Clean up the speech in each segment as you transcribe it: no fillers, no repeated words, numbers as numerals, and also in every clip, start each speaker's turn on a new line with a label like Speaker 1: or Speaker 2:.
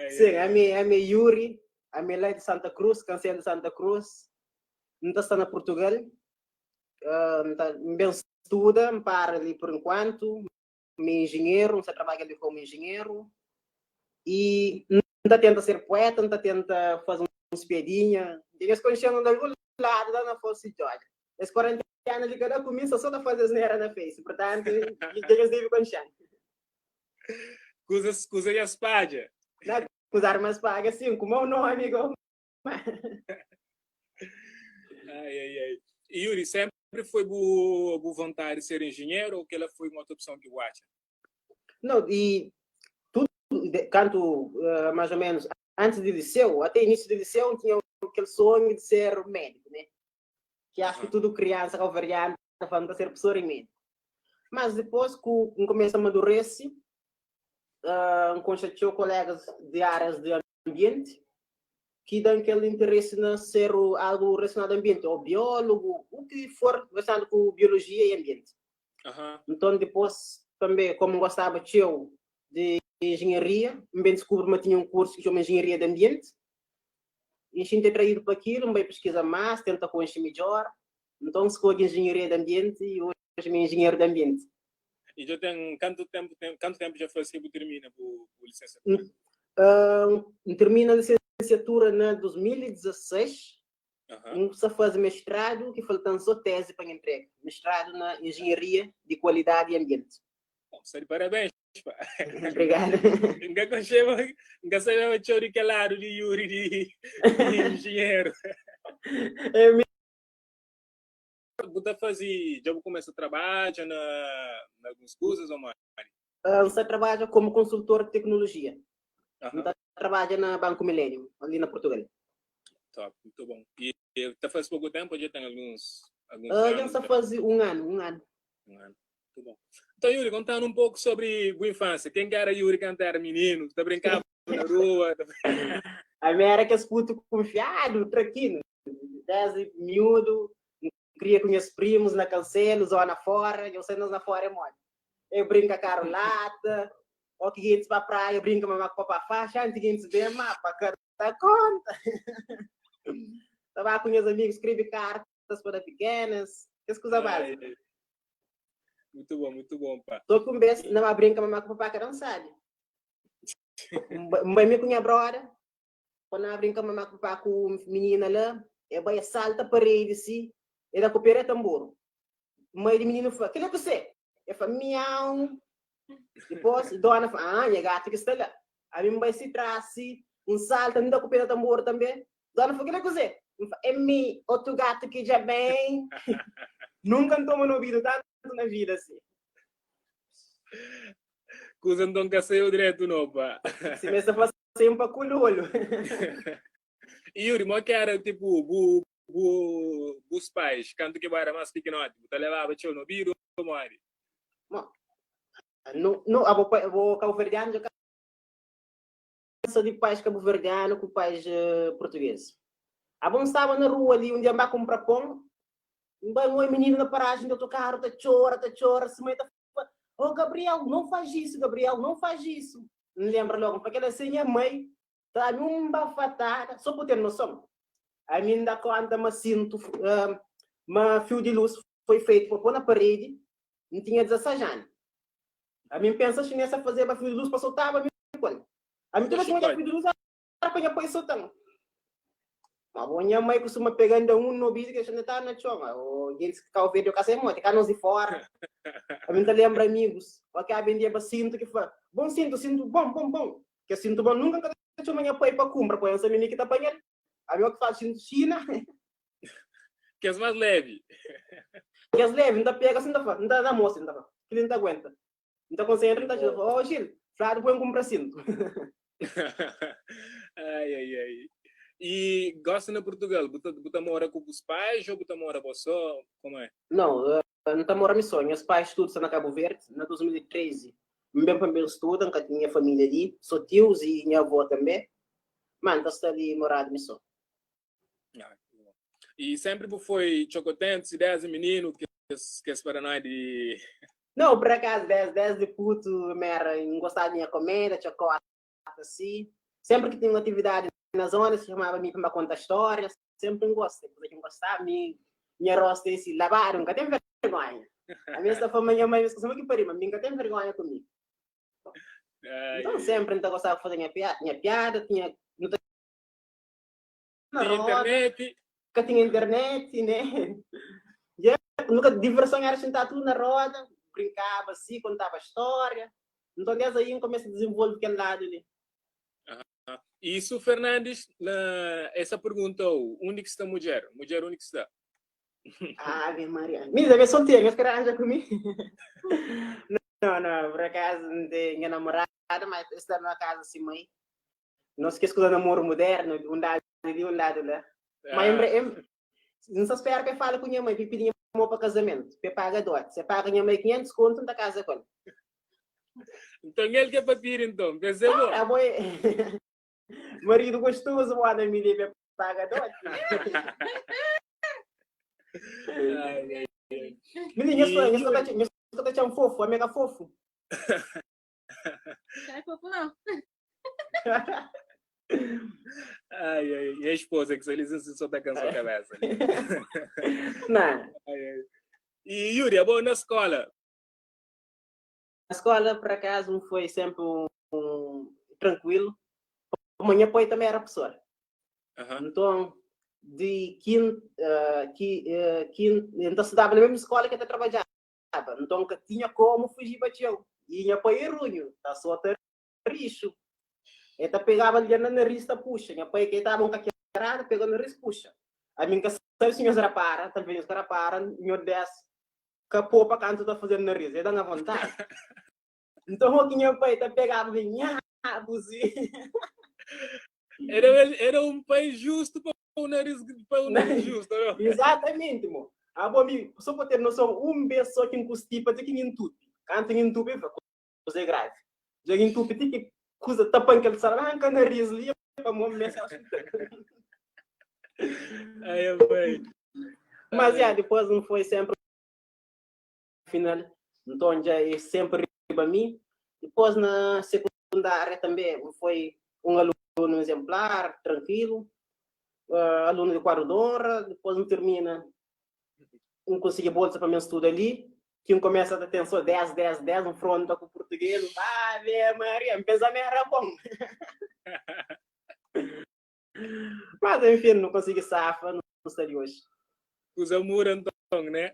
Speaker 1: Sim, ami, ami é Yuri, ami é lá de Santa Cruz, Cancela de Santa Cruz. N ta sta na Portugal, uh, N ta, N ben studa, N para li por enquanto, Mi é enjenheru, N sta trabadja li komu enjenheru i N ta tenta ser pueta, N ta tenta faze uns piadinha. Dja nhos konxe-m di algun ladu la na Fosi Djodje. Es kuarentena li ka da ku mi, N sta so ta faze asnera na Face, purtantu dja nhos debe konxe-m.
Speaker 2: Kuzas, kuza dja spadja.
Speaker 1: Na, kuza arma spadja sin, ku mau nomi go.
Speaker 2: Ai, ai, ai. E Yuri, sempre foi bu, bu vontade de ser engenheiro ou aquela foi uma outra opção que bu acha?
Speaker 1: Não, e tudo, de, canto uh, mais ou menos antes de liceu, até início de liceu, tinha aquele sonho de ser médico, né? Que acho que tudo criança cabo-verdiana tá falando de ser professor e médico. Mas depois que eu começo a amadurecer, uh, constatou colegas de áreas de ambiente que dão aquele interesse na ser algo relacionado ao ambiente, ou biólogo, o que for relacionado com biologia e ambiente. Então depois também, como gostava txeu de engenharia, também descobri que tinha um curso que chama Engenharia de Ambiente, e sinto atraído para aquilo, vai pesquisar mais, tenta conhecer melhor. Então escolhi Engenharia de Ambiente e hoje sou engenheiro de ambiente.
Speaker 2: E já tem quanto tempo tem, quanto tempo já faz que você termina a licenciatura?
Speaker 1: Termina a licenciatura na 2016. Só faz mestrado, que faltando só tese para entrega. Mestrado na Engenharia de Qualidade e Ambiente.
Speaker 2: Bom, de parabéns, pá.
Speaker 1: Obrigado.
Speaker 2: Nunca conheceu, nunca sabia o de que lado de Yuri de, de engenheiro.
Speaker 1: É,
Speaker 2: Bu ta faze, já bu começa a trabalhar na, na algumas coisas ou mais?
Speaker 1: Você trabalha como consultor de tecnologia. Trabalha na Banco Millennium, ali na Portugal.
Speaker 2: Top, muito bom. E, e tá faz pouco tempo, já tem alguns, alguns
Speaker 1: anos? Já está faz um ano, um ano.
Speaker 2: Um ano. Muito bom. Então, Yuri, contando um pouco sobre a infância. Quem que era Yuri quando era menino? Tá brincava na rua? Tá...
Speaker 1: A minha era que esse puto confiado, traquino. Desde miúdo, queria com meus primos na Cancelo, zona fora, eu sei nós na fora é mole. Eu brinco carro lata, ou que gente para praia, brinca mamá com papá faixa, antes que gente bem mapa, cada conta. Tava com meus amigos, escreve cartas para pequenas, que coisa básica.
Speaker 2: Muito bom, muito bom, pá.
Speaker 1: Tô com vez, não brinca mamá com papá que não sabe. Mãe me com minha brother, quando eu brinca mamá com papá com menina lá, é vai salta a parede assim, e da copeira é tambor. Mãe de menino fala, que é você? Eu falo, miau. Depois, dona fala, ah, minha gata que está lá. A mim vai se trace, um salto, ainda copeira tambor também. Dona fala, que é você? Eu falo, é mim, outro gato que já vem. Nunca toma no ouvido tanto na vida assim.
Speaker 2: Coisa então que saiu direto, não, pá.
Speaker 1: Se me fala sempre com o olho.
Speaker 2: E Yuri, mo que era tipo, bu, bu, bus pais, canto que era mais pequenote, tu levava tio no biro, mori.
Speaker 1: No, no, abo, abo cabo-verdiano, já sou de pais cabo-verdiano com pais portugueses. Abo estava na rua ali, um dia vai comprar pão, um menino na paragem do autocarro, tá chora, tá chora, se mãe tá Oh, Gabriel, não faz isso, Gabriel, não faz isso. Não lembra logo, porque ela assim, minha mãe, tá me uma bafatada, só por ter noção. A mim dá conta, mas sinto, uma fio de luz foi feito para pôr na parede, não tinha 16 anos. A mim pensa chinesa fazer uma fio de luz para soltar a mim. A mim toda vez que fio de luz, era para pôr soltando. Mas minha mãe costuma pegando um no bicho que a gente tá na chão. O gente que cau verde, eu casei muito, cá de fora. A mim tá lembra amigos. O que a vendia para cinto que foi. Bom cinto, cinto bom, bom, bom. Que cinto bom nunca que minha pai para comprar, põe essa menina que tá apanhando. A mim que faz cinto China.
Speaker 2: Que é mais leve.
Speaker 1: Que é leve, não pega assim, não dá, não dá moça, não dá. Que não aguenta. Não concentra, não tá, oh, Gil, Flávio põe comprar cinto.
Speaker 2: Ai, ai, ai. E gosta na Portugal? Buta, buta mora com os pais ou buta mora só? Como é?
Speaker 1: Não, não tá mora só. Meus pais tudo estão na Cabo Verde, na 2013. Bem para mim estudo, nunca tinha família ali, sou tios e minha avó também. Mas tá ali morado só.
Speaker 2: Ah, e sempre foi chocotente, 10 menino que que para nós de.
Speaker 1: Não, por acaso, desde puto, mi era, N gostaba di nha komédia, txokota asi. Sempri ki tinha un atividadi na zona, es txamaba mi pa N ba konta stória. Sempri N gosta, kuza ki N gostaba, mi nha rostu é si, labadu, N ka ten vergonha. Ami es ta fla ma nha mai, es ka sabe ki pari, ma mi N ka ten vergonha ku mi. Nton, sempri N ta gostaba faze nha piada, tinha, nu ta na
Speaker 2: Tinha
Speaker 1: roda,
Speaker 2: internet.
Speaker 1: Ka tinha internet, né? Yeah, nunca diversão era sentar tudo na roda, brincava assim, contava história. Então desde aí eu comecei a desenvolver aquele lado ali.
Speaker 2: Isso, Fernandes, na essa pergunta, onde que está mulher? Mulher, onde que está?
Speaker 1: Ave Maria. Minha é solteira, mas quer arranjar comigo? Não, não, por acaso não tenho minha namorada, mas está numa casa assim, mãe. Nos kes kuza namoru mudernu, di un ladu li, un ladu la. Ma N N sa spera pa e fala ku nha mai pa e pidi nha mo pa kazamentu, pa e paga doti. Si e paga nha mai 500 kontu, N ta kaza ku el.
Speaker 2: Nton el ke pa pidi nton, pa e se bo.
Speaker 1: Abo e maridu gostozu, bo anda mi li pa e paga doti. Mi li, nhos ka ta txan fofu, ami e ka fofu.
Speaker 3: Ka é fofu não.
Speaker 2: Ai, ai, e a esposa que só eles assim só tá cansando a cabeça.
Speaker 1: Não.
Speaker 2: Ai, ai. E Yuri, é bom na escola?
Speaker 1: Na escola, por acaso, foi sempre um tranquilo. Como minha pai também era professor. Então, de quinto, que, quinto, então estudava na mesma escola que eu trabalhava. Então, que tinha como fugir para teu. E minha pai é runho, tá só até rixu. E ta pegaba algen na nariz ta puxa. Nha pai ke taba un kakerada, pega na nariz puxa. Ami N ka sabe si nhos rapara, talvez nhos ka rapara, nho des ka po pa kantu ta faze nariz, e dan avontadi. Nton ho ki nha pai ta pegaba mi nhabu si.
Speaker 2: Era, era un pai justu pa un nariz, pa un nariz justu, no?
Speaker 1: Exatamente, mo. Abo mi, so pa ter noson, un bes so ki N kustipa ti ki N intupi. Kantu N intupi, N fla, Kuza é gravi. Dja N intupi ti ki kuza tapan kel saranka nariz li pa mo meste hospital.
Speaker 2: Ai, pai.
Speaker 1: Mas ya, dipôs N foi sempre final, nton dja é sempre riba mi. Dipôs na sekundária tanbê N foi un alunu exemplar, trankilu, alunu di kuadru d'onra. Dipôs N tirmina N konsigi bolsa pa mi studa li, ki N kumesa ta ten so 10, 10, 10, N fronta ku purtugês, N fla, Ave Maria, N pensa ma era bon. Mas, enfin, nu konsigi safa, nu sta li oji.
Speaker 2: Kuza muda nton, né?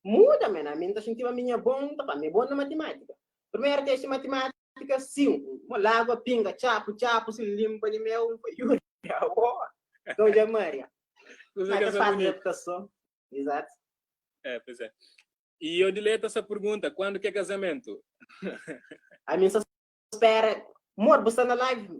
Speaker 1: Muda, men, ami N ta xintiba mi nha bon, N ta fla, mi é bon na matimátika. Primeru testi di matimátika, 5. Mo lágua pinga, txapu, txapu, si linpa di meu, N fla, Yuri, awó, Dodja Maria.
Speaker 2: Kuza
Speaker 1: Ah,
Speaker 2: que
Speaker 1: que
Speaker 2: essa
Speaker 1: fácil
Speaker 2: bonita.
Speaker 1: adaptação. Exato.
Speaker 2: É, pois é. E eu dileto essa pergunta, quando que é casamento?
Speaker 1: A mim só espera. Mor, você está na live.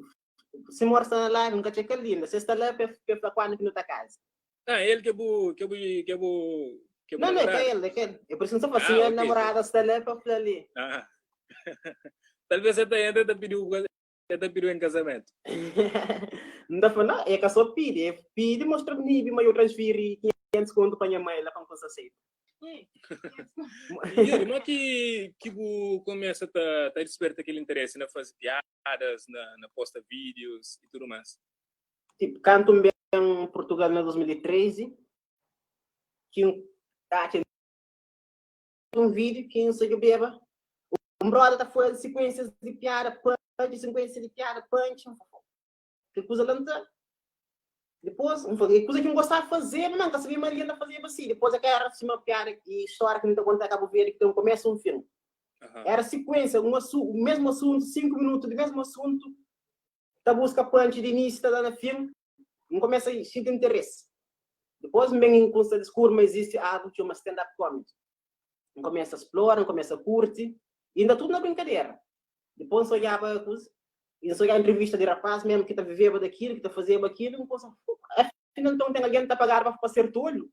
Speaker 1: Se mor está na live, nunca tinha linda. Você está lá para falar quando que não está casa.
Speaker 2: Ah, ele que bu, que bu, que bu, que bu
Speaker 1: Não, não, é que
Speaker 2: namorado.
Speaker 1: ele, é que ele. Eu preciso só falar
Speaker 2: Ah,
Speaker 1: assim, a
Speaker 2: ok.
Speaker 1: namorada está lá para falar ali.
Speaker 2: Ah. Talvez você tá entra e tá pediu El ta pidu en kazamentu.
Speaker 1: N ta fla, Nau, e ka so pidi, e pidi mostra nibi ma yo transfiri 500 kontu pa nha mai la pa N kunsa seita.
Speaker 2: Yuri, mo ki ki bu kumesa ta ta disperta kel interesi na fazi piadas, na na posta vídius i tudu mas?
Speaker 1: Tipo, kantu N ben Purtugal na 2013, ki N atxa un vídeo ki N sa djobeba, un brother ta faze sikuensias di piada punch, sikuensia di piada punch, N fla, kel kuza la N ta. Dipôs, N fla, é kuza ki N gostaba fazeba, ma N ka sabia ma algen ta fazeba si. Dipôs é ka era sima piada i stória ki N ta konta Kabu Verdi ki ten un komésu i un fin. Era sikuensia, un asu, mesmu asuntu, 5 minutu di mesmu asuntu, ta buska punch di inísiu ta da na fin. N kumesa xinti interesi. Dipôs N ben N kumsa diskubri ma izisti algu ki txoma stand-up comedy. N kumesa splora, N kumesa kurti, inda tudu na brinkadera. Dipôs N sa odjaba kuz, N sa odjaba intrivista di rapaz mesmu ki ta viveba dakilu, ki ta fazeba kilu, N pensa, afinal nton ten algen ki ta pagadu pa ser tolu?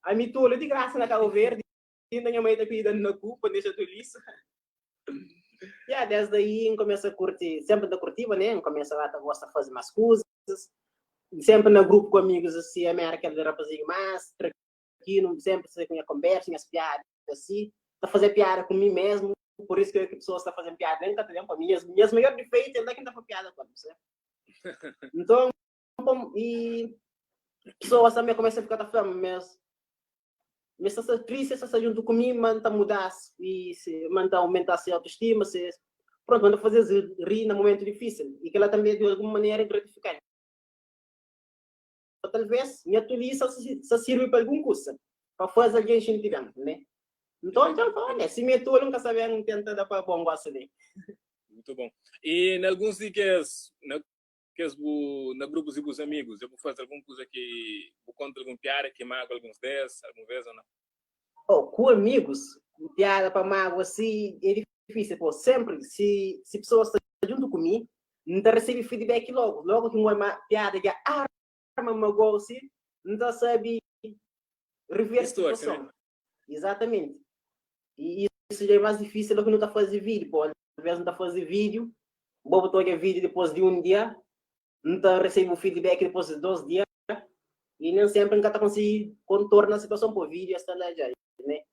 Speaker 1: Ami tolu di grasa na Kabu Verdi, inda nha mai ta pidi-m na ku pa N dexa tolisa. Ya, desdi aí N kumesa kurti, senpri N ta kurtiba, ne? N kumesa ba ta gosta faze más kuzas, senpri na grupu ku amigus asi, ami era kel rapazinhu más trankinu, senpri sai ku nha konbersa, nhas piada asi. Ta faze piada ku mi mesmu, por isso que pessoas ta fazen piada, nem ka ta ben pa mi. Nhas maior defeito é la ki N ta faze piada ku el, percebe? Nton, e pessoas também começa a ficar ta fla-m, mas mi sta sta triste, sta sta junto ku mi, ma N ta muda-s e se, ma N ta aumenta se autoestima, se, pronto, ma N ta faze-s ri na momento difícil. E kel-la também de alguma maneira é gratificante. Talvez nha tolisa sa sirbi pa algun kusa, pa faze algen xinti ben, ne? Nton, nton, fala, olha, si mi é tolu, N ka sabe, N tenta da pa bon gosta di.
Speaker 2: Mutu bon. E na alguns di kes, na kes bu, na grupus di bus amigus, dja bu faze algun kuza ki bu konta algun piada ki magua alguns des, algun vez o nau?
Speaker 1: Oh, ku amigus, piada pa magua si é difísil, po, sempri si, si pesoas sta djuntu ku mi, N ta resebe feedback logu, logu ki N oi ma piada dja arma magoa si, N ta sabe reverte
Speaker 2: Distorse,
Speaker 1: situason.
Speaker 2: ne?
Speaker 1: Exatamente. E isso já é mais difícil do que não tá fazer vídeo, pô. Às vezes não tá fazer vídeo, vou botar o vídeo depois de um dia, não tá recebo o feedback depois de 2 dias, e nem sempre não tá conseguir contornar a situação, pô, vídeo está lá já, né?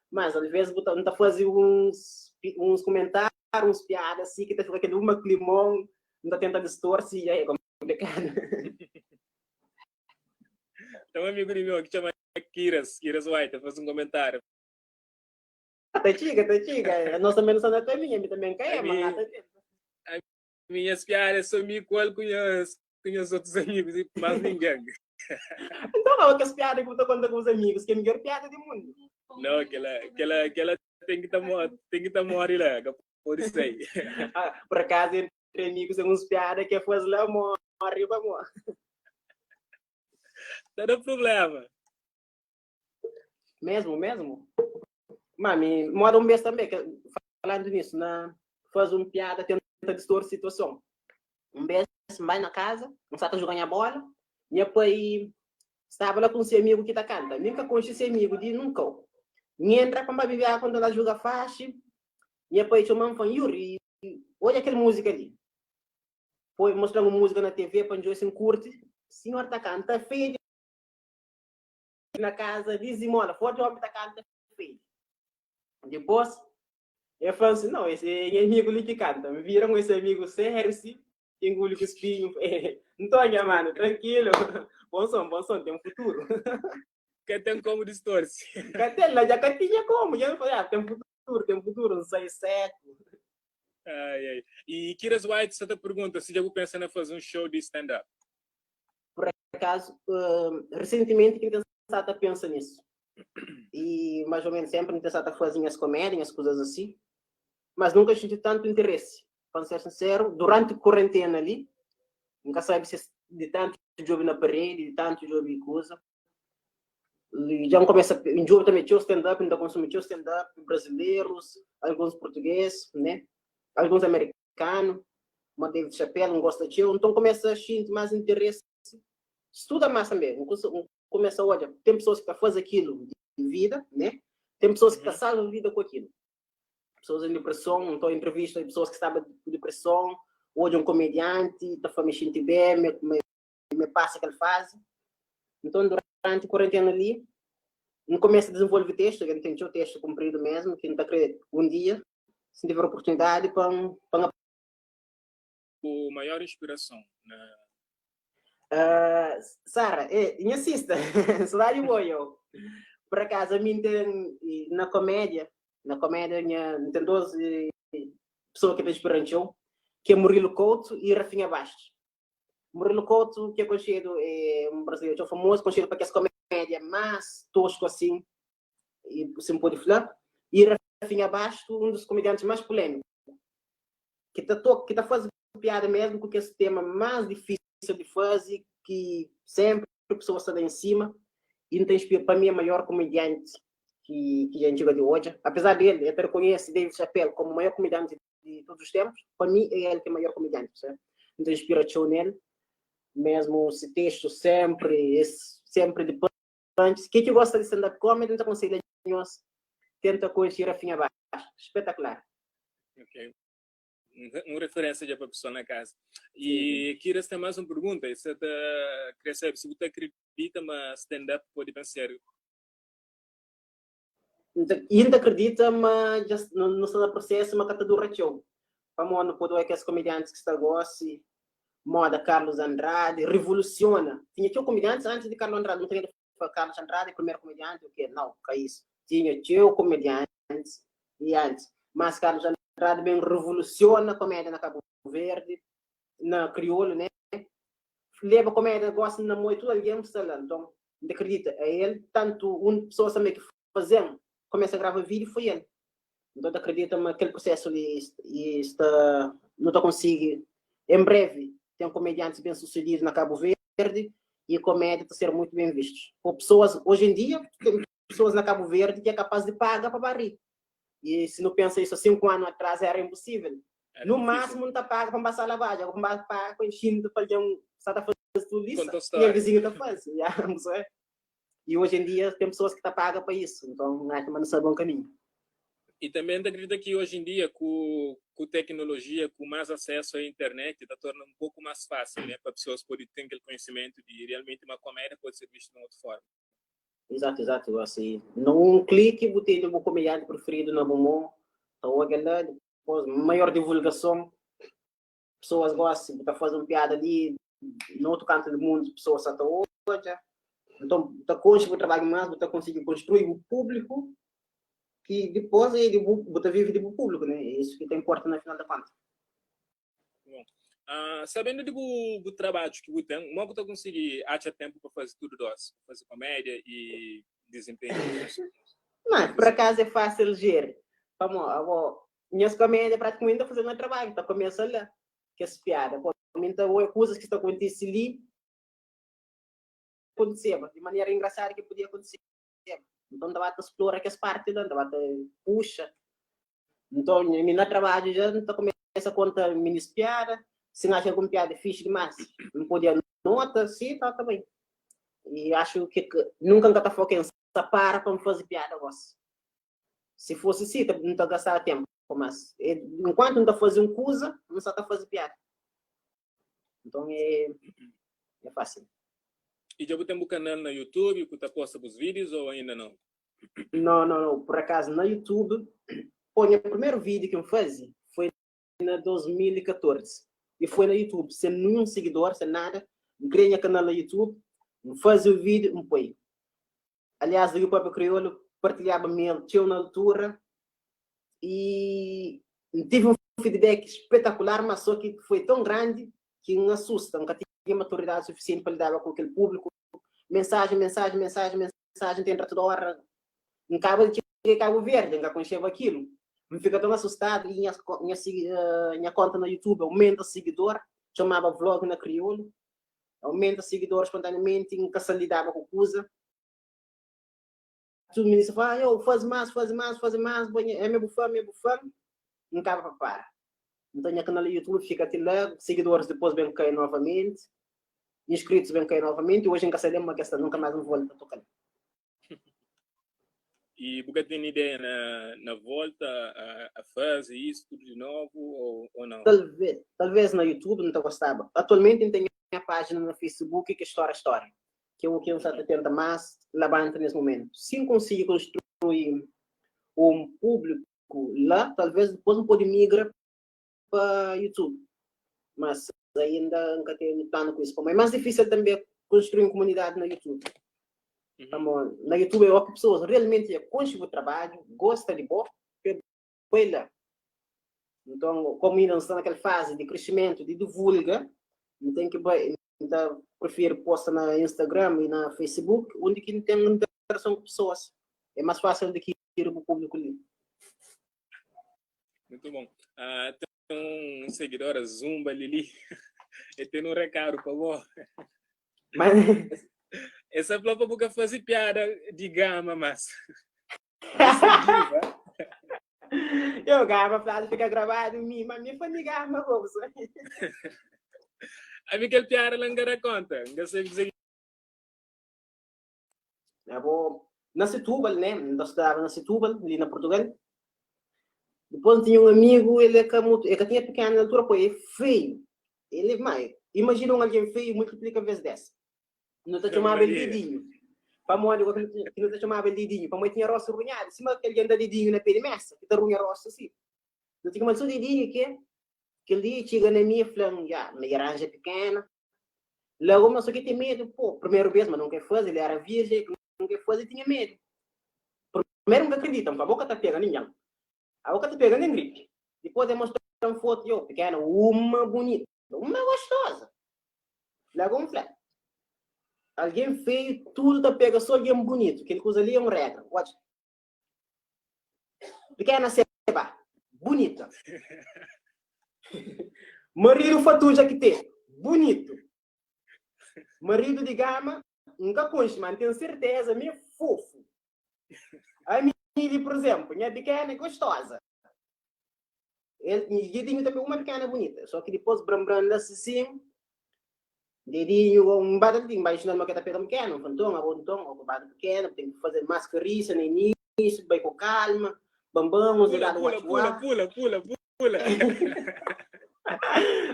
Speaker 1: Mas às vezes não tá fazer uns comentários, uns piadas assim, que tá fica aquele uma climão, não tá tenta distorcer, e aí é complicado.
Speaker 2: Tem um amigo de meu que chama Kiras, Kiras White, faz um comentário.
Speaker 1: Tá chica, tá chica. Nós também não estamos na caminha, a mim também cai, mas tá
Speaker 2: A minhas piadas são me com com os outros amigos e mais ninguém.
Speaker 1: Então, qual é as piadas que eu tô contando com os amigos? Que é a melhor piada do mundo.
Speaker 2: Não, aquela tem que tá tem que tá morre lá, pode ser.
Speaker 1: Ah, por acaso, entre amigos, tem uns piadas que faz lá, morre, vamos.
Speaker 2: Tá dando problema.
Speaker 1: Mesmo, mesmo. Mami, moda um vez também, que, falando nisso, na, faz uma piada, tenta distorcer a situação. Um vez, vai na casa, não sabe jogar a bola, minha pai estava lá com seu amigo que tá canta. Nunca conheci esse amigo de nunca. Me entra para beber quando ela joga faixa. Minha pai chama me Yuri, olha aquela música ali. Foi mostrar uma música na TV para o assim curte. Senhor tá canta feio na casa, dizimola, forte homem tá canta feio. Depois, eu falo assim, não, esse é amigo ali que canta. Me viram com esse amigo sério, sim, engole com espinho. Então, mano, tranquilo. Bom som, tem um futuro.
Speaker 2: Que tem como distorce.
Speaker 1: Que lá já que tinha como. Já falei, ah, tem futuro, não sei certo.
Speaker 2: Ai, ai. E Kiras White, você te pergunta se já pensa em fazer um show de stand-up.
Speaker 1: Por acaso, recentemente, quem tem a pensa nisso. E mais ou menos sempre tem a fazer minhas comédias, coisas assim. Mas nunca senti tanto interesse. Para ser sincero, durante a quarentena ali, nunca sabe se de tanto jogo na parede, de tanto jogo e coisa. E já começa, em jogo também tinha stand-up, ainda consumo tinha stand-up brasileiros, alguns portugueses, né? Alguns americanos, uma David Chappelle, não gosta de eu, então começa a sentir mais interesse. Estuda mais também, começa a olhar, tem pessoas que fazem aquilo de vida, né? Tem pessoas que salvam a vida com aquilo. Pessoas em depressão, então entrevista pessoas que estavam com depressão, hoje um comediante, está a me sentir bem, me passa aquela fase. Então, durante a quarentena ali, não começa a desenvolver texto, que tem o texto comprido mesmo, que não está querendo um dia, se tiver oportunidade, para
Speaker 2: O maior inspiração, né?
Speaker 1: Sara, minha sister, saudade boa, eu. Por acaso, a mim tem, na comédia, minha, tem duas pessoas que me inspiram, que é Murilo Couto e Rafinha Bastos. Murilo Couto, que é conhecido, é um brasileiro famoso, conhecido para que as comédia mais tosco assim, e você pode falar. E Rafinha Bastos, um dos comediantes mais polêmicos, que tá fazendo piada mesmo com esse tema mais difícil de fazer, que sempre a pessoa está lá em cima, e então para mim é o maior comediante que a gente de hoje. Apesar dele, eu reconheço David Chappelle como o maior comediante de todos os tempos, para mim é ele que é o maior comediante, certo? Então inspira show nele, mesmo esse texto sempre, esse, sempre de punch. Quem que gosta de stand-up comedy, não aconselho a tenta conhecer Rafinha Bastos. Espetacular.
Speaker 2: Ok. Uma referência já para a pessoa na casa. E aqui tem mais uma pergunta. Você tá, queria saber se você acredita mas stand-up pode vencer.
Speaker 1: I N ta kridita ma dja nu sta na prosesu ma ka ta dura txeu. Pamodi nu pode odja kes komediantis ki sta gosi, moda Carlos Andrade, rivolusiona. Tinha txeu komediantis antis di Carlos Andrade, nu ta kre fla Carlos Andrade é primeru komedianti o ke? Nau, ka isu. Tinha txeu komediantis di antis, mas Carlos Andrade ben rivolusiona komédia na Kabu Verdi, na kriolu, né? Leba komédia gosi na moi tudu algen sta la. Nton, N ta kridita é el, tantu un pesoa tanbe ki faze-m kumesa grava vídiu foi el. Nton, ta kridita ma kel prusesu li i sta nu ta konsigi en brevi ten komediantis ben susedidu na Kabu Verdi i komédia ta ser muitu ben vistu pa pesoas. Oji en dia ten pesoas na Kabu Verdi ki é kapaz di paga pa ba ri. I si nu pensa isu a 5 anu atras era inposível.
Speaker 2: Era
Speaker 1: No
Speaker 2: difísil.
Speaker 1: másimu nu ta paga pa N ba sala badja, pa N ba paga pa xinta pa algen sa ta faze tudu
Speaker 2: Konta
Speaker 1: isso, nha
Speaker 2: stória.
Speaker 1: vizinhu ta faze. Ya, I oji en dia ten pesoas ki ta paga pa isu. Nton, N atxa ma nu sta na bon kaminhu.
Speaker 2: I tanbê N ta kridita ki oji en dia ku ku teknolojia, ku más asesu a internet, ta torna un poku más fásil, né, pa pesoas pode ten kel konhisimentu di realmenti ma komédia pode ser vistu di un otu forma.
Speaker 1: Exato, exato. Asi, na un kliki bu tene bu komedianti preferidu na bu mon, ta odja la, dipôs maior divulgason, pesoas gosi, bu ta faze un piada li, na otu kantu di mundu pesoas sa ta odja. Nton, bu ta konxe bu trabadju más, bu ta konsigi konstrui bu públiku, ki dipôs é di bu, bu ta vive di bu públiku, né? É isu ki ta inporta na final da konta.
Speaker 2: Bom, ah, sabendo di bu, bu trabadju ki bu ten, mo ku ta konsigi atxa tempu pa faze tudu dos? Faze komédia i dizinpenhu di bus
Speaker 1: Má, por akazu é fásil jeri. Pamó, abo, nhas komédia pratikamenti ta faze na trabadju, ta kumesa la, kes piada. Pô, mi N ta oia kuzas ki sta kontise li, kontiseba, di manera engrasadu ki podia kontiseba. Nton, N ta ba ta splora kes parti la, N ta ba ta puxa. Nton, mi na trabadju dja N ta kumesa konta minis piada. Si N atxa algun piada fixi dimás, N pode anota, si ta ta bai. I axu ki nunka N ka ta foka en sa para pa N faze piada gosi. Si fosi si, N ta gastaba tenpu, mas enkuantu N ta faze un kuza, N sa ta faze piada. Nton é é fásil.
Speaker 2: I dja bu ten bu kanal na YouTube ku ta posta bus vídius ou ainda nau?
Speaker 1: Nau, nau, nau. Pur akazu na YouTube, pô, nha primeru vídiu ki N faze foi na 2014 i foi na YouTube, sen ninhun sigidor, sen nada. N kria nha kanal na YouTube, N faze un vídiu, N poi. Aliás, di Pâpia Kriolu partilhaba mi el txeu na altura i N tive un feedback spetakular, má sô ki foi tão grandi ki N asusta, N ka tinha maturidadi sufisienti pa lidaba ku kel públiku. Mensajen, mensajen, mensajen, mensajen ta entra tudu óra. N kaba di txiga Kabu Verdi, N ka konxeba kilu. N fika tão asustadu i nha, nha, nha konta na YouTube aumenta sigidor, txomaba Vlog na Kriolu. Aumenta sigidor spontaneamenti, N ka sa lidaba ku kuza. Tudu mininu sa fala, yo, faze más, faze más, faze más, bo é mi bu fã, mi bu fã. N kaba pa para. Nton nha kanal di YouTube fika ti la, sigidoris dipôs ben kai novamenti, inskritus ben kai novamenti, oji N ka sa lenbra ma kes sta, nunka más N volta toka-l.
Speaker 2: I bu ka ten ideia na, na volta a, a faze isso tudo de novo ou, ou não?
Speaker 1: Talvez, talvez na YouTube N ta gostaba. Atualmenti N ten nha pájina na Facebook ki é Stória Stória, ki é o ki N sa ta tenta más labanta nes momentu. Si N konsigi konstrui un públiku la, talvez dipôs N pode migra pa YouTube. Mas ainda N ka ten planu ku isu. Pamodi é más difísil tanbê konstrui un komunidadi na YouTube. Pamodi na YouTube é o ki pesoas realmenti dja konxe bu trabadju, gosta di bo, pa e bai la. Nton, komu inda N sta na kel fazi di krisimentu, di divulga, N ten ki bai, N ta prifiri posta na Instagram i na Facebook, undi ki N ten interason ku pesoas. É más fásil di ki ir bu públiku li.
Speaker 2: Muito bom. Ah, tem um seguidora Zumba Lili. E tem um recado para bo.
Speaker 1: Mas
Speaker 2: Essa falou para boca fazer piada de gama, mas. Essa é diva.
Speaker 1: Eu gama fladu fica gravado em mim, mas minha família gama bolsa.
Speaker 2: A mim aquele piada lá não dá conta. Não sei dizer.
Speaker 1: Abo na Setúbal, né? N ta studaba na Setúbal, li na Portugal. Dipôs N tinha un amigu, el é ka mutu, el ka tinha pikenu na altura, pô, é feiu. El é, má, imajina un algen feiu multiplika ves 10. Nu ta txomaba el Didinhu. Pamodi ki nu ta txomaba el Didinhu? Pamodi el tinha rostu runhadu, sima kel algen da didinhu na pé di mesa, ki ta runha rostu si. Nu ta txoma-l so Didinhu ke kel dia txiga na mi e fla-m, Ya, mi dja ranja pikena. Lagu ma so ki ten medu, po, primeru bes ma nunka e faze, el era virjen, nunka e faze, tinha medu. Primeru N ka kridita, N fla, bo ka ta pega ningen. Abo ka ta pega nen gripe. Dipôs el mostra-m fotu, yo, pikena, uma bunita, uma gostoza. Lagu N fla, algen feiu tudu ta pega so algen bunitu, kel kuza li é un regra. Odja, pikena seba, bunita. Maridu fatuja ki te, bunitu. Maridu di gama, N ka konxe, ma N ten serteza ma é fofu. Ami li, pur izénplu, nha pikena é gostoza. El, Didinhu tanbe, uma pikena bunita. Só ki dipôs bran-bran la sisin, Didinhu, N ba ta Didinhu, N ba inxina-l ma ke ta pega pikena. N fla, nton, abo nton, abo ba ta pikena, bu ten ki faze más karisa na inísiu, bai ku kalma, banban, uns
Speaker 2: Pula,
Speaker 1: ligadu
Speaker 2: pula, pula,
Speaker 1: watch-wa.
Speaker 2: pula, pula, pula.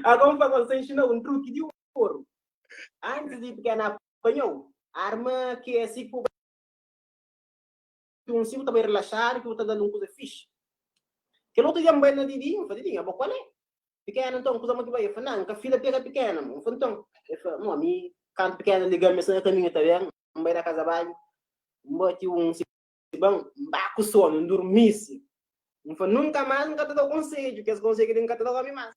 Speaker 1: Agora N fla, N sta inxina-u un truki di oru. Antis di pikena apanha-u, arma ki é si ki bu un si bu ta bai relaxadu ki bu ta dal un kuza fixi. Kel otu dia N bai na Didinhu, N fla, Didinhu, abo kual é? Pikena nton, kuza mo ki bai? El fla, Nan, N ka fila pega pikena mo. N fla, Nton? El fla, Mo, mi kantu pikena liga-m, mi sta na kaminhu ta ben, N bai na kaza banhu, N bati un siban, N ba ku sonu, N durmisi. N fla, Nunka mas N ka ta da-u konsedju, kes konsedju li N ka ta da-u ami mas.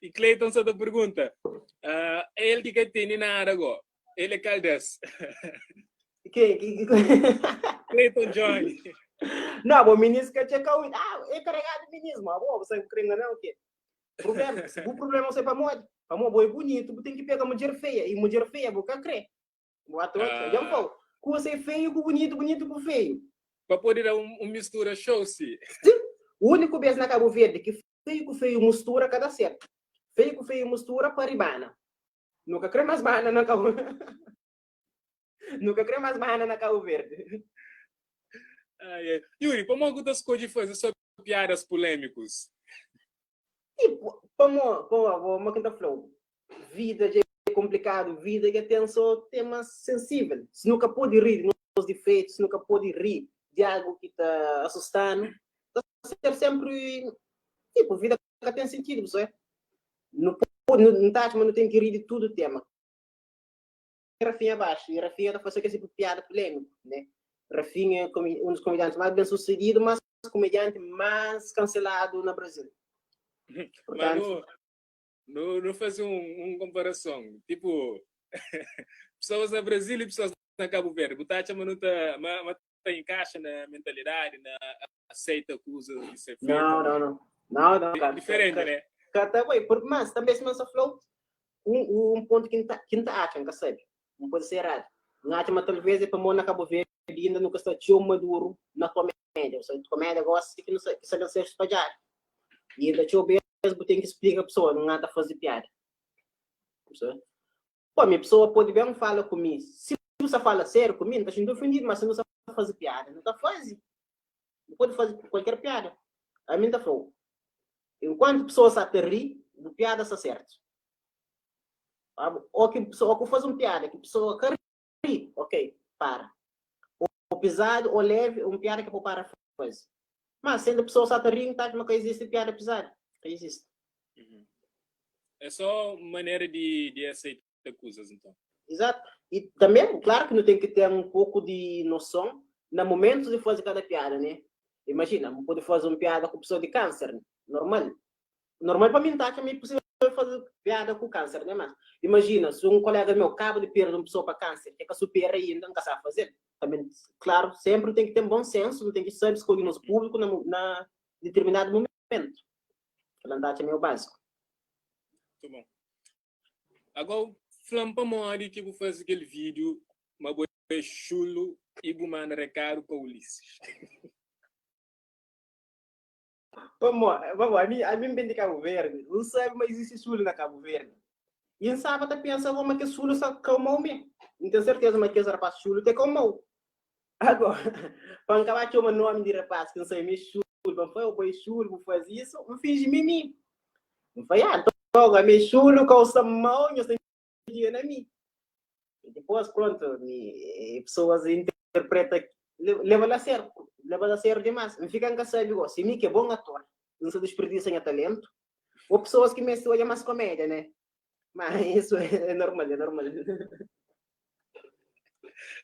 Speaker 2: E Clayton sa ta pergunta, uh, el ki ka tene nada go, el é kal des?
Speaker 1: Quem? Que,
Speaker 2: Clayton Johnny.
Speaker 1: Não, bom, ministro que tinha cauí. Ah, é carregado ministro, mas bom, você crê não, o quê? Problema, se o problema você para morrer, para morrer é bonito, você tem que pegar mulher feia, e mulher feia, você crê. Boa troca. Já falou. Ku você feio com bonito, bonito com feio.
Speaker 2: Pa pode dar um, um mistura show, sim.
Speaker 1: Sim. O único vez na Cabo Verde que feio com feio mistura cada certo. Feio com feio mistura para ribana. Nunca crê mais bana na Cabo Nunca crê mais bana na Cabo Verde.
Speaker 2: Ai, ai. Yuri, como que tu escolhe fazer só piadas polêmicos?
Speaker 1: Tipo, pamo, pamo, mo ki N ta fla-u, vida dja é konplikadu, vida dja ten so temas sensível. Si nu ka pode ri di nos difeitu, si nu ka pode ri di algu ki ta asusta-nu, ta ser sénpri, tipo, vida ka ten sentidu, bu sabe? Nu pode, nu ta atxa ma nu ten ki ri di tudu tema. Rafinha baxu, e Rafinha ta fase kes tipo piada pulémiku, né? Rafinha é un dos komediantis más ben susedidu, mas komedianti más kanseladu na Brasil.
Speaker 2: Portantu, nu, nu faze un, un komparason, tipo, pessoas na Brasil e pessoas na Cabo Verde, bu ta atxa ma nu ta, ma, ma ta encaixa na mentalidade, na aceita kuzas di ser feito?
Speaker 1: Não, não, não. Não, não,
Speaker 2: cara. Diferente,
Speaker 1: ka,
Speaker 2: né?
Speaker 1: Ka ta bai, porque, mas também se não falou, um, um ponto que não tá, que não tá acha, nunca sabe. Não pode ser errado. Não acha, mas talvez é para mão na Cabo Verde ainda nunca está tão maduro na comédia. Ou seja, comédia gosta que não que sabe ser espalhado. E ainda teu vez você tem que explicar a pessoa, não anda fazer piada. Sabe? Pô, minha pessoa pode bem falar comigo. Se você fala sério comigo, não está sendo ofendido, mas se não sabe fazer piada, não está fazendo. Não pode fazer qualquer piada. A mim está falando. Enquanto a pessoa está a rir, a piada está certo. Ou que pessoa, ou que faz uma piada, que a pessoa quer rir, ok, para. Ou pesado ou leve, uma piada que é para fazer. Mas sendo a pessoa está a rir, tá, mas que existe piada pesada. Que existe.
Speaker 2: Uhum. É só maneira de, de aceitar coisas, então.
Speaker 1: Exato. E também, claro que não tem que ter um pouco de noção no momento de fazer cada piada, né? Imagina, não pode fazer uma piada com pessoa de câncer, né? normal. Normal para mim tá que é possível fazer piada com câncer, né? Mas imagina, se um colega meu acaba de perder uma pessoa para câncer, que é que supera ainda, não sabe fazer. Também, claro, sempre tem que ter bom senso, não tem que saber escolher nosso público na, na determinado momento. Aquela é meio básico.
Speaker 2: Muito bom. Agora, flam pa modi que vou fazer aquele vídeo, mas vou chulo e vou mandar recado para Ulisses.
Speaker 1: Vamos, vamos, a mim, a mim vem de Cabo Verde. Não sabe, mas existe chulo na Cabo Verde. E não sabe até pensa como é que chulo só calmou me. Não tenho certeza, mas que esse rapaz chulo tem calmou. Agora, para acabar chama nome de rapaz que não sei me chulo, não foi o boi chulo, vou fazer isso, não finge mim. Não foi, ah, então, me chulo, calça mão, eu sei dia na mim. Depois, pronto, mi, pessoas interpreta, leva a sério, leva a sério demais. Me fica em sabe, se mi que é bom ator, não se desperdiça em talento, ou pessoas que me olham mais comédia, né? Mas isso é normal, é normal.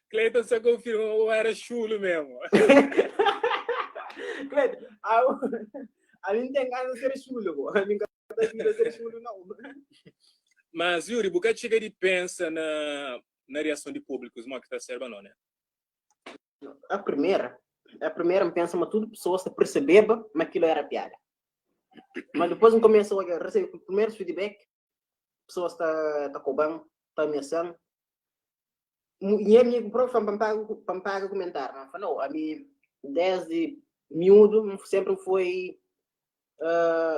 Speaker 2: Cleiton só confirmou, era chulo mesmo.
Speaker 1: Cleiton, a mim tem gana de ser chulo, a mim tem de ser chulo, não.
Speaker 2: Mas, Yuri, você chega de pensa na reação de público, como é que está sendo, não, né?
Speaker 1: A primeira me pensa, mas tudo pessoas se percebeba, mas aquilo era piada. Mas depois eu começo a receber o primeiro feedback, pessoas está tá cobrando, está ameaçando. E amigo próprio para pagar comentário, não falou, a mim desde miúdo sempre foi,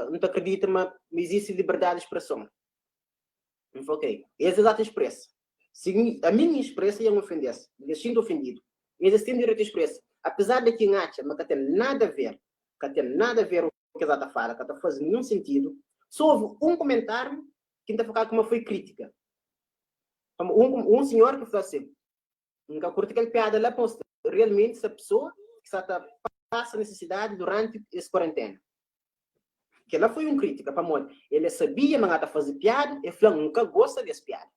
Speaker 1: não te acredita, mas existe liberdade de expressão. Eu falei, ok, esse exato expresso. Se a minha expressa ia me ofender, eu sinto ofendido. Eles têm direito de expressa. Apesar de que acha, mas que tem nada a ver, que tem nada a ver o que ela fala, que não faz nenhum sentido. Só houve um comentário que está falando como foi crítica. Um senhor que falou assim, nunca curte aquela piada lá, pois, realmente essa pessoa que está passa necessidade durante essa quarentena. Que ela foi um crítica para mim. Ele sabia mas ela fazer piada e falou, nunca gosta dessa piada.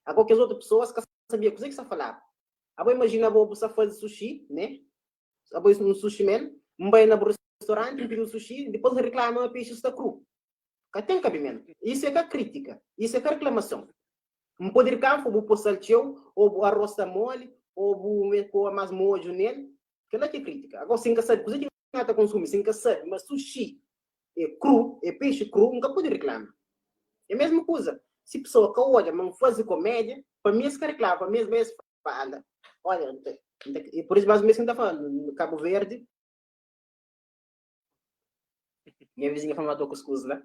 Speaker 1: Agora que as outras pessoas que sabiam o que você falava. Agora imagina você fazer sushi, né? Agora um sushi man, um vai no restaurante, pedir um sushi, depois reclama o peixe está cru. Que tem cabimento. Isso é que a crítica, isso é que a reclamação. Um poder campo, vou pôr salteu, ou arroz está mole, ou vou pôr mais molho nele. Que é que é crítica. Agora, sem que sabe, coisa que não está consome, sem que sabe, mas sushi é cru, é peixe cru, nunca pode reclamar. É a mesma coisa. Se a pessoa que olha, mas faz comédia, para mim, se reclama, para mim, mesmo fala. Olha, e por isso mais ou menos que está falando, no Cabo Verde, minha vizinha falou matou cuscuz lá.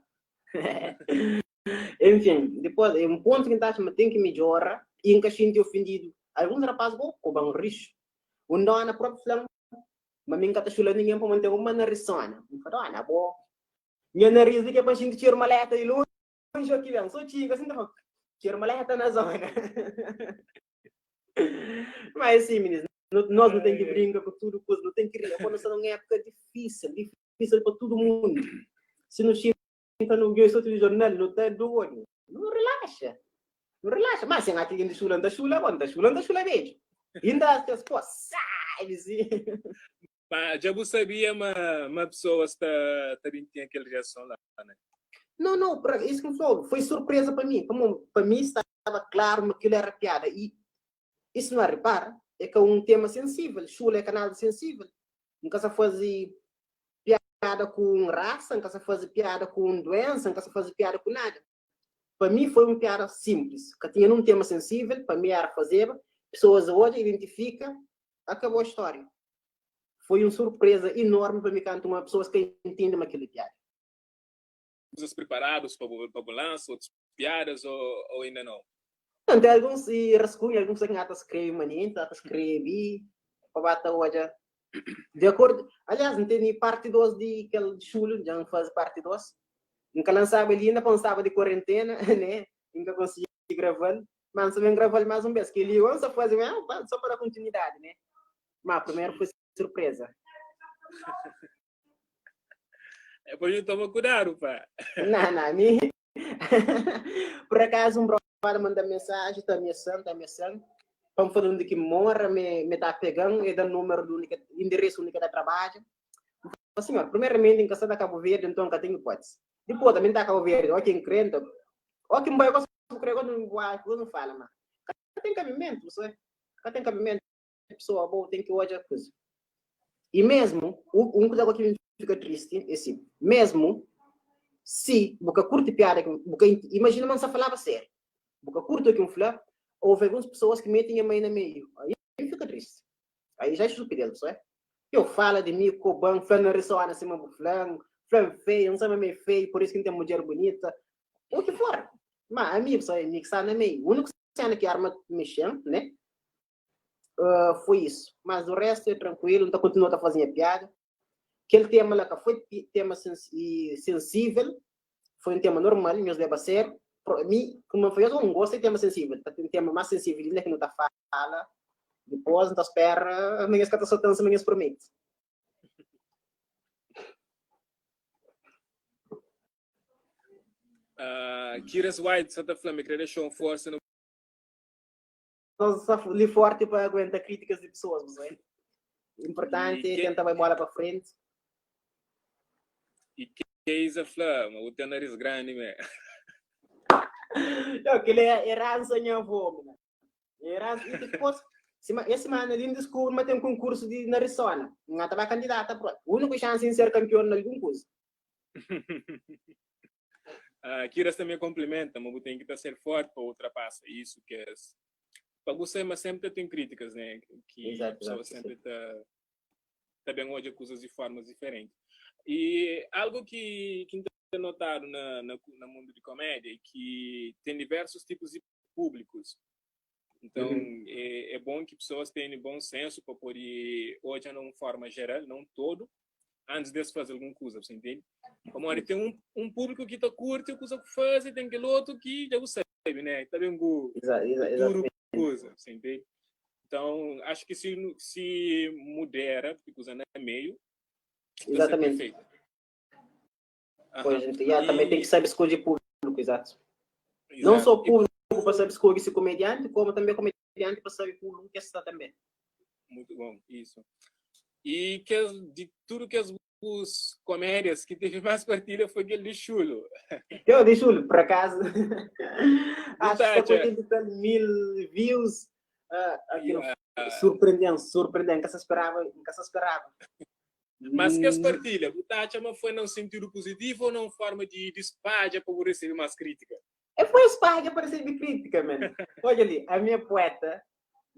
Speaker 1: Enfim, depois, é um ponto que está mas tem que melhorar e nunca sinto ofendido. Alguns rapazes vão cobrar um risco. Um dona próprio falando, mas minha tá chula ninguém para manter uma narizona. Eu falo, ah, boa. Minha nariz que é para gente tirar uma leta de longe aqui mesmo. Sou chico, assim, tá tira uma leta na zona. Mas sim, meninos, nós não tem que brincar com tudo, coisa, não tem que rir. Quando está numa época difícil, difícil para todo mundo. Se não chega no guia do jornal, não está doido. Não relaxa. Não relaxa. Mas se aqui de chula, da chula, bom, da chula, da chula beijo. Ainda as pô, sai, sim.
Speaker 2: Mas já você sabia uma pessoa está também tinha aquela reação lá, né?
Speaker 1: Não, não, isso que eu falo, foi surpresa para mim. Para mim estava claro que aquilo era piada. E isso não é repara, é que é um tema sensível. Chula é canal sensível. Nunca se faz piada com raça, nunca se faz piada com doença, nunca se faz piada com nada. Para mim foi uma piada simples, que tinha um tema sensível, para mim era fazer, pessoas hoje identificam, acabou a história. Foi uma surpresa enorme para mim quando uma pessoa que entende aquilo piada.
Speaker 2: Vocês preparados para o lance, outras piadas ou ainda não?
Speaker 1: Não, tem alguns e rascunho, alguns que até escreve maninho, até escrevi, para bater hoje. De acordo, aliás, não tem parte 2 de aquele chulo, já não faz parte 2. Nunca lançava ali, ainda pensava de quarentena, né? Nunca consegui gravar, mas também gravar mais um vez, que ele só faz mesmo, só para a continuidade, né? Mas primeiro foi surpresa.
Speaker 2: É por isso toma cuidado, pá.
Speaker 1: Não, não, mim... Por acaso um brother manda mensagem, tá ameaçando, tá ameaçando. Vamos falando de que mora, me tá pegando, e dá número do único, endereço único da trabalho. Assim, ó, primeiramente, em casa da Cabo Verde, então, nunca tenho hipótese. Depois, também tá Cabo Verde, ó, quem crente, ó, quem vai, eu creio, não vai, não fala, mas tem cabimento, você, tem cabimento, pessoa boa tem que olhar coisa. E mesmo, um coisa que me fica triste é assim, mesmo se você curte piada, você, imagina, mas você falava sério, você curte que um fala, houve algumas pessoas que metem a mãe no meio, aí fica triste. Aí já é estupidez, pessoal. Eu falo de mim, cobão, falando na ressona acima do flango, flango feio, não sabe meio feio, por isso que não tem mulher bonita, o que for. Mas a mim, pessoal, é que está no meio. O único cena que arma mexendo, né? Foi isso. Mas o resto é tranquilo, então continua a fazer a piada. Aquele tema lá que foi tema sensível, foi um tema normal, meus leva a sério. Mi, kuma N fla, N gosta di tema sensível, ta ten tema más sensível inda ki nu ta fala, dipôs N ta spera ma nhos ka ta sota-m sima nhos promete.
Speaker 2: Kiras White sa ta fla ma e kre dexa un forsa na.
Speaker 1: Nos sta li forti pa aguenta críticas di pessoas, bu sabe? Importanti é tenta bai bola pa frenti.
Speaker 2: E Keiza fla ma bu ten nariz grandi mé.
Speaker 1: Yo, kel é heransa nha avô, mina. Heransa. E dipôs, sima, es semana li N diskubri ma ten konkursu di narizona. N ata ba kandidata, pronto. Úniku xansi N ser kampion na algun kuza.
Speaker 2: Ah, Kiras também complementa, mas bu tem que ta ser forte para ultrapassa isso que es pa bu sai, mas sempre tem críticas, né? Que
Speaker 1: Exato,
Speaker 2: pessoa
Speaker 1: exato,
Speaker 2: sempre
Speaker 1: sim.
Speaker 2: ta ta bem odja coisas de formas diferentes. E algo que N tem notado na mundo de comédia é que tem diversos tipos de públicos. Então, é bom que pessoas tenham bom senso para poder olhar de uma forma geral, não todo, antes de fazer alguma coisa, você entende? Como tem um público que tá curte a coisa que faz, e tem aquele outro que já você sabe, né? Tá bem com
Speaker 1: Exatamente.
Speaker 2: coisa, você entende? Então, acho que se modera, porque usa no meio, vai ser perfeito.
Speaker 1: Pois, então, yeah, também tem que saber escolher público, exato. Não só público para saber escolher esse comediante, como também comediante para saber público que está também.
Speaker 2: Muito bom, isso. E que de tudo que as os comédias que teve mais partilha foi aquele de Chulo.
Speaker 1: Eu, de Chulo, por acaso, acho que
Speaker 2: Verdade,
Speaker 1: foi
Speaker 2: é.
Speaker 1: 80 e tal mil views. Aquilo surpreendente, surpreendente, nunca se esperava, nunca se esperava.
Speaker 2: Mas que as partilha, o Tacha, mas foi num sentido positivo ou numa forma de espalha para receber mais crítica?
Speaker 1: É, foi espalha para receber crítica, mano. Olha ali, a minha poeta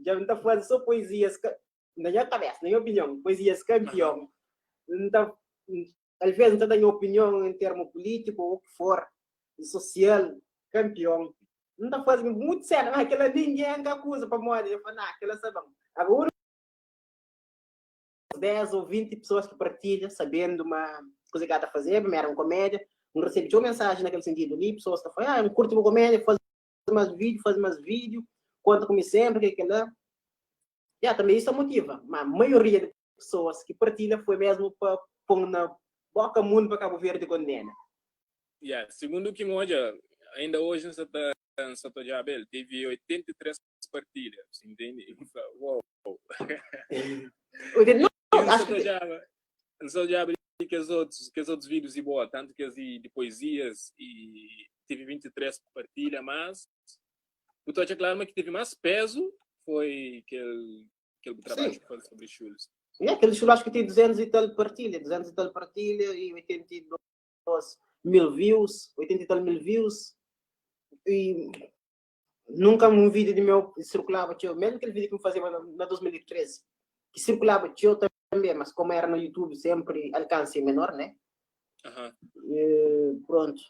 Speaker 1: já não tá fazendo só poesias, na minha cabeça, na minha opinião, poesias campeão. Então, às vezes não tá dando opinião em termo político ou o que for, social, campeão. Não tá fazendo muito sério, mas aquela ninguém acusa para morrer. Eu falo, não, aquela sabe. Agora, 10 ou 20 pessoas que partilham, sabendo uma coisa que ela tá fazendo, mas era uma comédia. Não recebi uma mensagem naquele sentido ali, pessoas que falam, ah, eu curto uma comédia, faz mais vídeo, faz mais vídeo, conta comigo sempre, que aquela. Yeah, também isso motiva, mas a maioria de pessoas que partilha foi mesmo para pôr na boca mundo para Cabo Verde condena.
Speaker 2: Yeah, segundo o que me olha, ainda hoje em Santa Jabel, teve 83 partilhas, entende? Eu falo, uou.
Speaker 1: Oitenta, não,
Speaker 2: E
Speaker 1: acho que
Speaker 2: Em Santa Jabel, que os outros vídeos e boa, tanto que as de poesias e teve 23 partilhas, mas o Tocha claro, mas que teve mais peso foi aquele trabalho que foi sobre chulos.
Speaker 1: E aquele chulo acho que tem 200 e tal partilha, 200 e tal partilha e 82 mil views, 80 e tal mil views. E nunca um vídeo de meu circulava, tio, mesmo aquele vídeo que eu fazia na 2013, que circulava, tio, também, mas como era no YouTube, sempre alcance menor, né? E, pronto.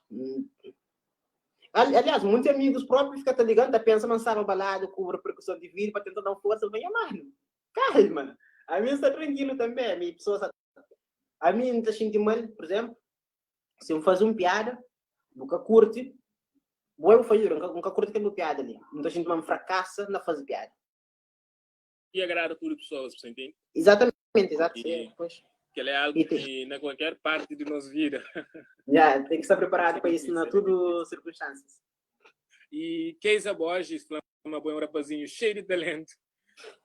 Speaker 1: Aliás, muitos amigos próprios ficam te ligando, pensam, mas sabe, balado, com repercussão de vídeo, para tentar dar força, mas, mano, calma. A mim está tranquilo também, a mim, pessoas, a mim não está sentindo mal, por exemplo, se eu fazer uma piada, nunca curte, vou fazer, nunca curte aquela piada ali. Não está sentindo uma fracassa na fazer piada.
Speaker 2: E agrada tudo pessoas, você entende?
Speaker 1: Exatamente, exato,
Speaker 2: E
Speaker 1: sim, pois.
Speaker 2: Que é algo
Speaker 1: E tem
Speaker 2: que na qualquer parte de nossa vida.
Speaker 1: Yeah, tem que estar preparado para isso na
Speaker 2: Sim.
Speaker 1: tudo circunstâncias.
Speaker 2: E Keisa Borges, uma boa, um rapazinho cheio de talento.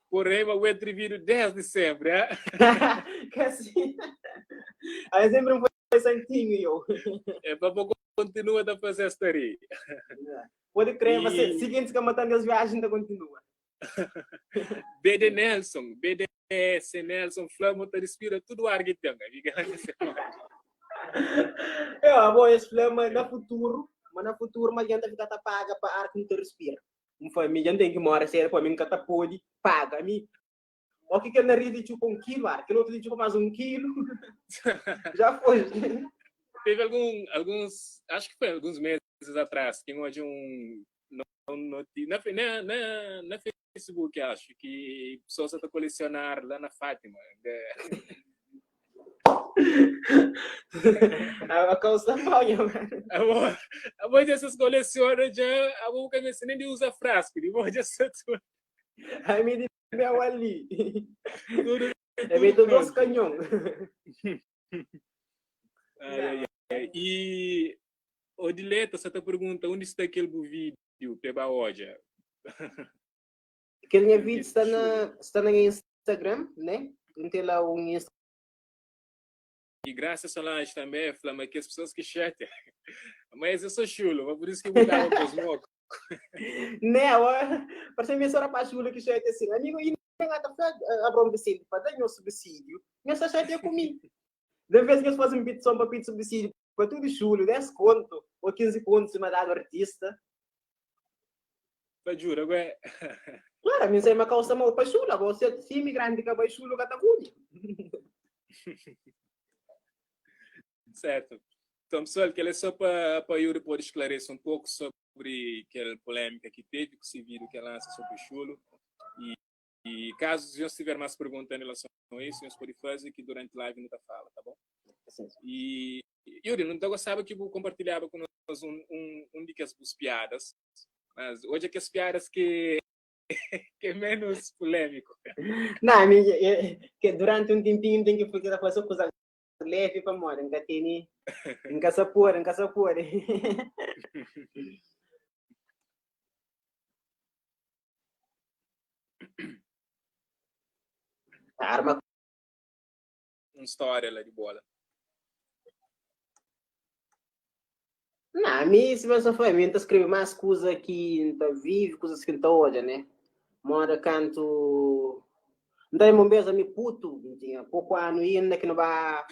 Speaker 2: Porém, o atrevido desde sempre, é?
Speaker 1: Que assim. Aí sempre foi santinho, eu.
Speaker 2: É, papo continua a fazer esta aí.
Speaker 1: Yeah. Pode crer,
Speaker 2: E
Speaker 1: você seguinte que matando as viagens ainda continua.
Speaker 2: BD Nelson, BDS Nelson, Flamo, te respira tudo o ar que tem, né? Fica lá nesse
Speaker 1: Eu vou esse Flamo no futuro, mas no futuro, mas a gente fica paga para ar que não te respira. Uma família tem que morar sério, para mim que tá pode, paga a mim. O que que ele nariz de chupa 1 quilo, ar, aquele outro de chupa mais 1 quilo. Já foi.
Speaker 2: Teve alguns, acho que foi alguns meses atrás, que hoje um, no, no, na, na, na, na Facebook, acho, que pessoas estão a colecionar lá na Fátima.
Speaker 1: A kau sta mau nha mano.
Speaker 2: Abo, abo dja sa kolesiona dja, abo bu ka meste nem di uza frasku, di bo dja sta tudu.
Speaker 1: Ami di meu ali.
Speaker 2: Tudu,
Speaker 1: É
Speaker 2: tudu
Speaker 1: meto dos
Speaker 2: prontu.
Speaker 1: canhão.
Speaker 2: Ai, ai, ai. E Odileta sa ta pergunta undi sta kel bu vídeo pe ba odja.
Speaker 1: Kel nha
Speaker 2: Kel
Speaker 1: vídeo
Speaker 2: ki
Speaker 1: sta
Speaker 2: chulo.
Speaker 1: na sta na nha Instagram, né? N ten lá um Instagram.
Speaker 2: E Graça Solange também fla ma kes pessoas ki xatia. Mas eu sou chulo, mas por isso que bu daba pos moco.
Speaker 1: Né, ó, parece mesmo só rapaz chulo que chatea assim. Amigo, e nem ata fla Abraão Vicente para dar meu subsídio, nós só chatea comigo. De vez que eles fazem um petição para pedir subsídio para tudo chulo, 10 conto ou 15 conto se mandado artista.
Speaker 2: Pa jura, ué.
Speaker 1: Claro, a mim sei uma causa mau para chula, você se imigrante que vai chulo que tá cunha.
Speaker 2: Certo. Então, pessoal, que é só para para Yuri poder esclarecer um pouco sobre aquela polêmica que teve com esse vídeo que lança sobre o chulo. E, e caso os senhores tiver mais perguntas em relação a isso, os senhores podem fazer que durante a live não tá fala, tá bom? E Yuri, não tá gostava que vou compartilhava com nós um, um, um de que as piadas, mas hoje é que as piadas que que é menos polêmico.
Speaker 1: Não, a mim, é, que durante um tempinho tem que fazer fazer coisa leve para moda, nunca tem, nunca sapor, nunca sapor. Arma
Speaker 2: Um história lá de bola.
Speaker 1: Não, a mim, se você for, a mim tá escreve mais coisa que tá vive, coisas que tá olha, né? Mora canto. Não tem uma vez a mim puto, tinha pouco ano ainda que não vai.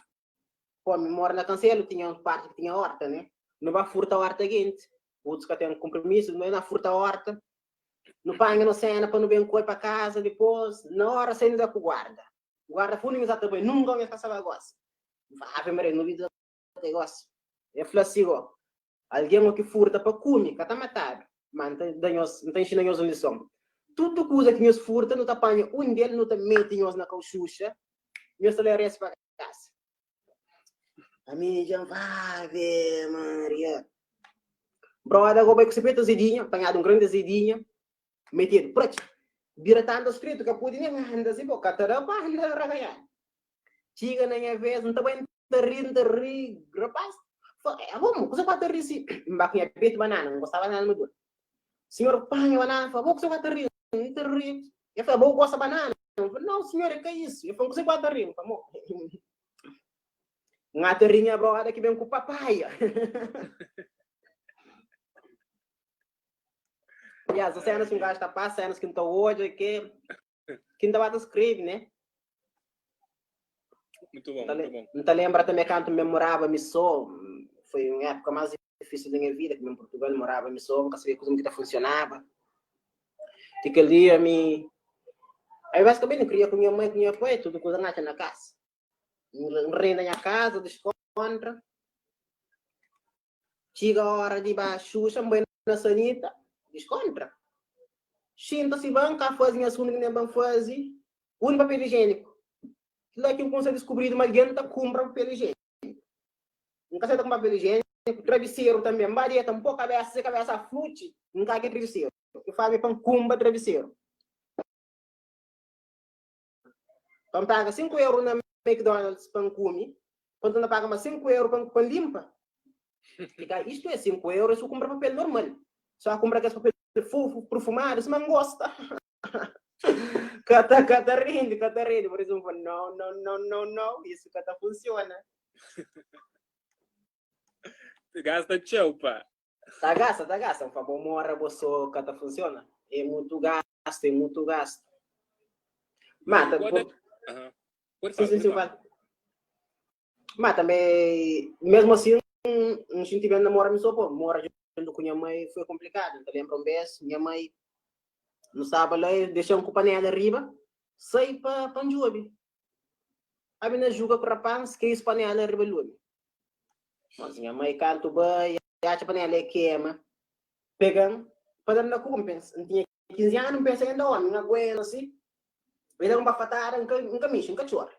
Speaker 1: Pô, me mora na Cancelo, tinha uma parte que tinha horta, né? Não vai furtar a horta gente. Outros que têm compromisso, não é na furta a horta. Não paga no cena para não bem coi para casa depois, na hora saindo da com guarda. Guarda fundo me também, nunca me passava gosto. Ave Maria, não vi negócio. Eu falei assim, ó, alguém que furta para comer, que tá matado. Mas não tá ensinando nós uma lição. Tudo coisa que nós furta, não tá apanha um dele, não tá mete nós na cauchucha, nós tá leva para casa. A minha já Ave Maria. Brother, agora vai com esse azedinha, apanhado um grande azedinha, metido, prate. Vira tanto escrito que pude nem anda assim, pô, catara, pá, anda ragaiar. Chega na minha vez, não tá bem, tá rindo, tá rindo, rapaz. Fala, é, vamos, você pode rir sim. Mbaquinha peito banana, não gostava banana madura. Senhor, panha banana, falou, você pode rir, não tá rindo. Eu falei, bom, gosta banana. Eu falei, não, senhor, é que é isso. Eu falei, você pode rir, falou, Uma terrinha brother que vem com papaya. E as cenas que um gajo tá passando, cenas que não tá hoje, que que ainda bata escreve, né?
Speaker 2: Muito bom, muito bom.
Speaker 1: Não te lembra também quando me morava me só, foi uma época mais difícil da minha vida, que em Portugal morava me só, nunca sabia como que tá funcionava. E aquele dia me Aí basicamente eu queria com minha mãe, com minha pai, tudo coisa nata na casa. Um rei na minha casa, descontra. Chega a hora de baixo, chama na sanita, descontra. Sinta-se banca, fazem assunto que nem bem fazer. Um papel higiênico. Lá que eu consigo descobrir uma alguém tá compra papel higiênico. Nunca sei com papel higiênico, travesseiro também. Maria um pouco cabeça, cabeça flute, nunca que travesseiro. Eu falo para cumba travesseiro. Então paga 5 euros na McDonald's para comer, quando não paga mais 5 euros para limpa. Fica, isto é 5 euros, eu compro papel normal. Só compra aquele papel fofo, perfumado, isso não gosta. Cata, cata rende, cata rende. Por exemplo, não, não, não, não, não, isso cata funciona.
Speaker 2: Gasta tchau, pá.
Speaker 1: Tá gasta, tá gasta. Por favor, mora, você cata funciona. É muito gasto, é muito gasto. Mata,
Speaker 2: Pode...
Speaker 1: por...
Speaker 2: Aham. Pode
Speaker 1: Sim,
Speaker 2: falar,
Speaker 1: sim,
Speaker 2: pode
Speaker 1: sim,
Speaker 2: falar.
Speaker 1: vale. Mas também, mesmo assim, um sentimento namora me só, pô, mora junto com minha mãe foi complicado. Então, lembro um vez, minha mãe no sábado lá, deixou um panela arriba, sai para Panjubi. A minha juga com o rapaz, que isso panela arriba lume. Mas minha mãe canto bem, acha panela queima. Pegando, para dar na compensa. Não tinha 15 anos, não pensa ainda homem, não aguenta assim. Me dá uma bafatada, um camicho, um cachorro.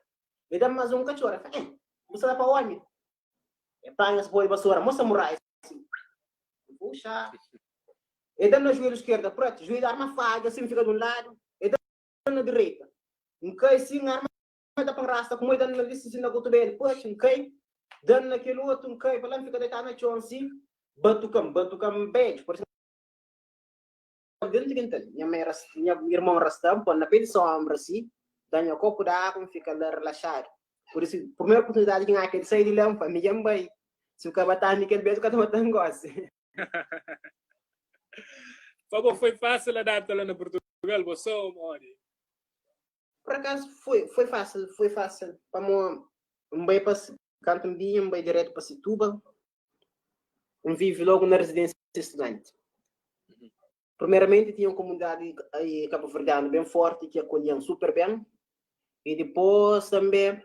Speaker 1: Me dá mais um cachorro. Eu falei, Bu sta da pa omi. E panha es boi basora, mo samurai assim. Puxa. E da na joelho esquerda, preto, joelho arma falha, assim fica de um lado. E da na direita. N kai assim, arma da pan rasta, como e da na lista assim na cotovelo, poxa, N kai. Da naquele outro, N kai, pa lá fica deitado na chão assim. Batucam, batucam beijo, por Dentro quintal, nha mãe, nha irmão rasta-m, pô-m na pé di sombra asi, da-m nha kopu di agu, N fika la relaxadu. Pur isu, primeru oportunidadi ki N atxa di sai di la, N fla, mi dja N bai. Si bu ka bata-m di kel bês, bu ka ta bata-m gósi.
Speaker 2: Pa bo foi fásil adapta la na Purtugal, bo sô modi?
Speaker 1: Pur akazu, foi, foi fásil, foi fásil, pamó N bai pa, kantu N binha, N bai diretu pa Situbal, N vive logu na rezidênsia studanti. Primeramenti tinha un komunidadi kabuverdianu ben forti ki akolhia-m super ben i dipôs tanbê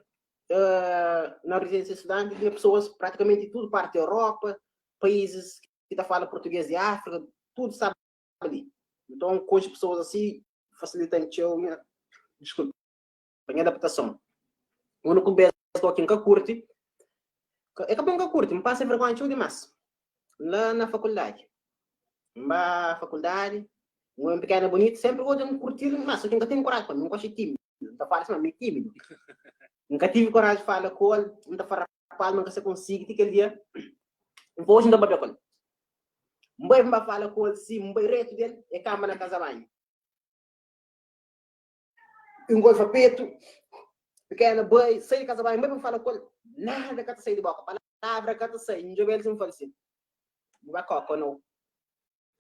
Speaker 1: na rezidênsia studanti tinha pesoas pratikamenti di tudu parti di Europa, paízis ki ta fala purtugês di Áfrika, tudu staba li. Nton konxe pesoas asi fasilita-m txeu nha, diskulpa, nha adaptason. Úniku bês ki N ka kurti, é ka pa N ka kurti, N pasa vergonha txeu dimás la na fakuldadi. N ba fakuldadi, N oja un pikena bunitu, senpri oja N kurtil, ma so ki N ka ten koraji pa mi, N gosta di tímidu, N ta fala sima mi é tímidu. N ka tivi koraji di fala ku el, N ta farapal ma N ka sa konsigi ti kel dia, N fla oji N ta papia ku el. N bai pa N ba fala ku el si, N bai retu del, e kamba na kaza banhu. Un golfa petu, pikena bai, sai di kaza banhu, bai pa N fala ku el, nada ka ta sai di boka, palavra ka ta sai. N djobe el si N fala si, Bu ba koka nau?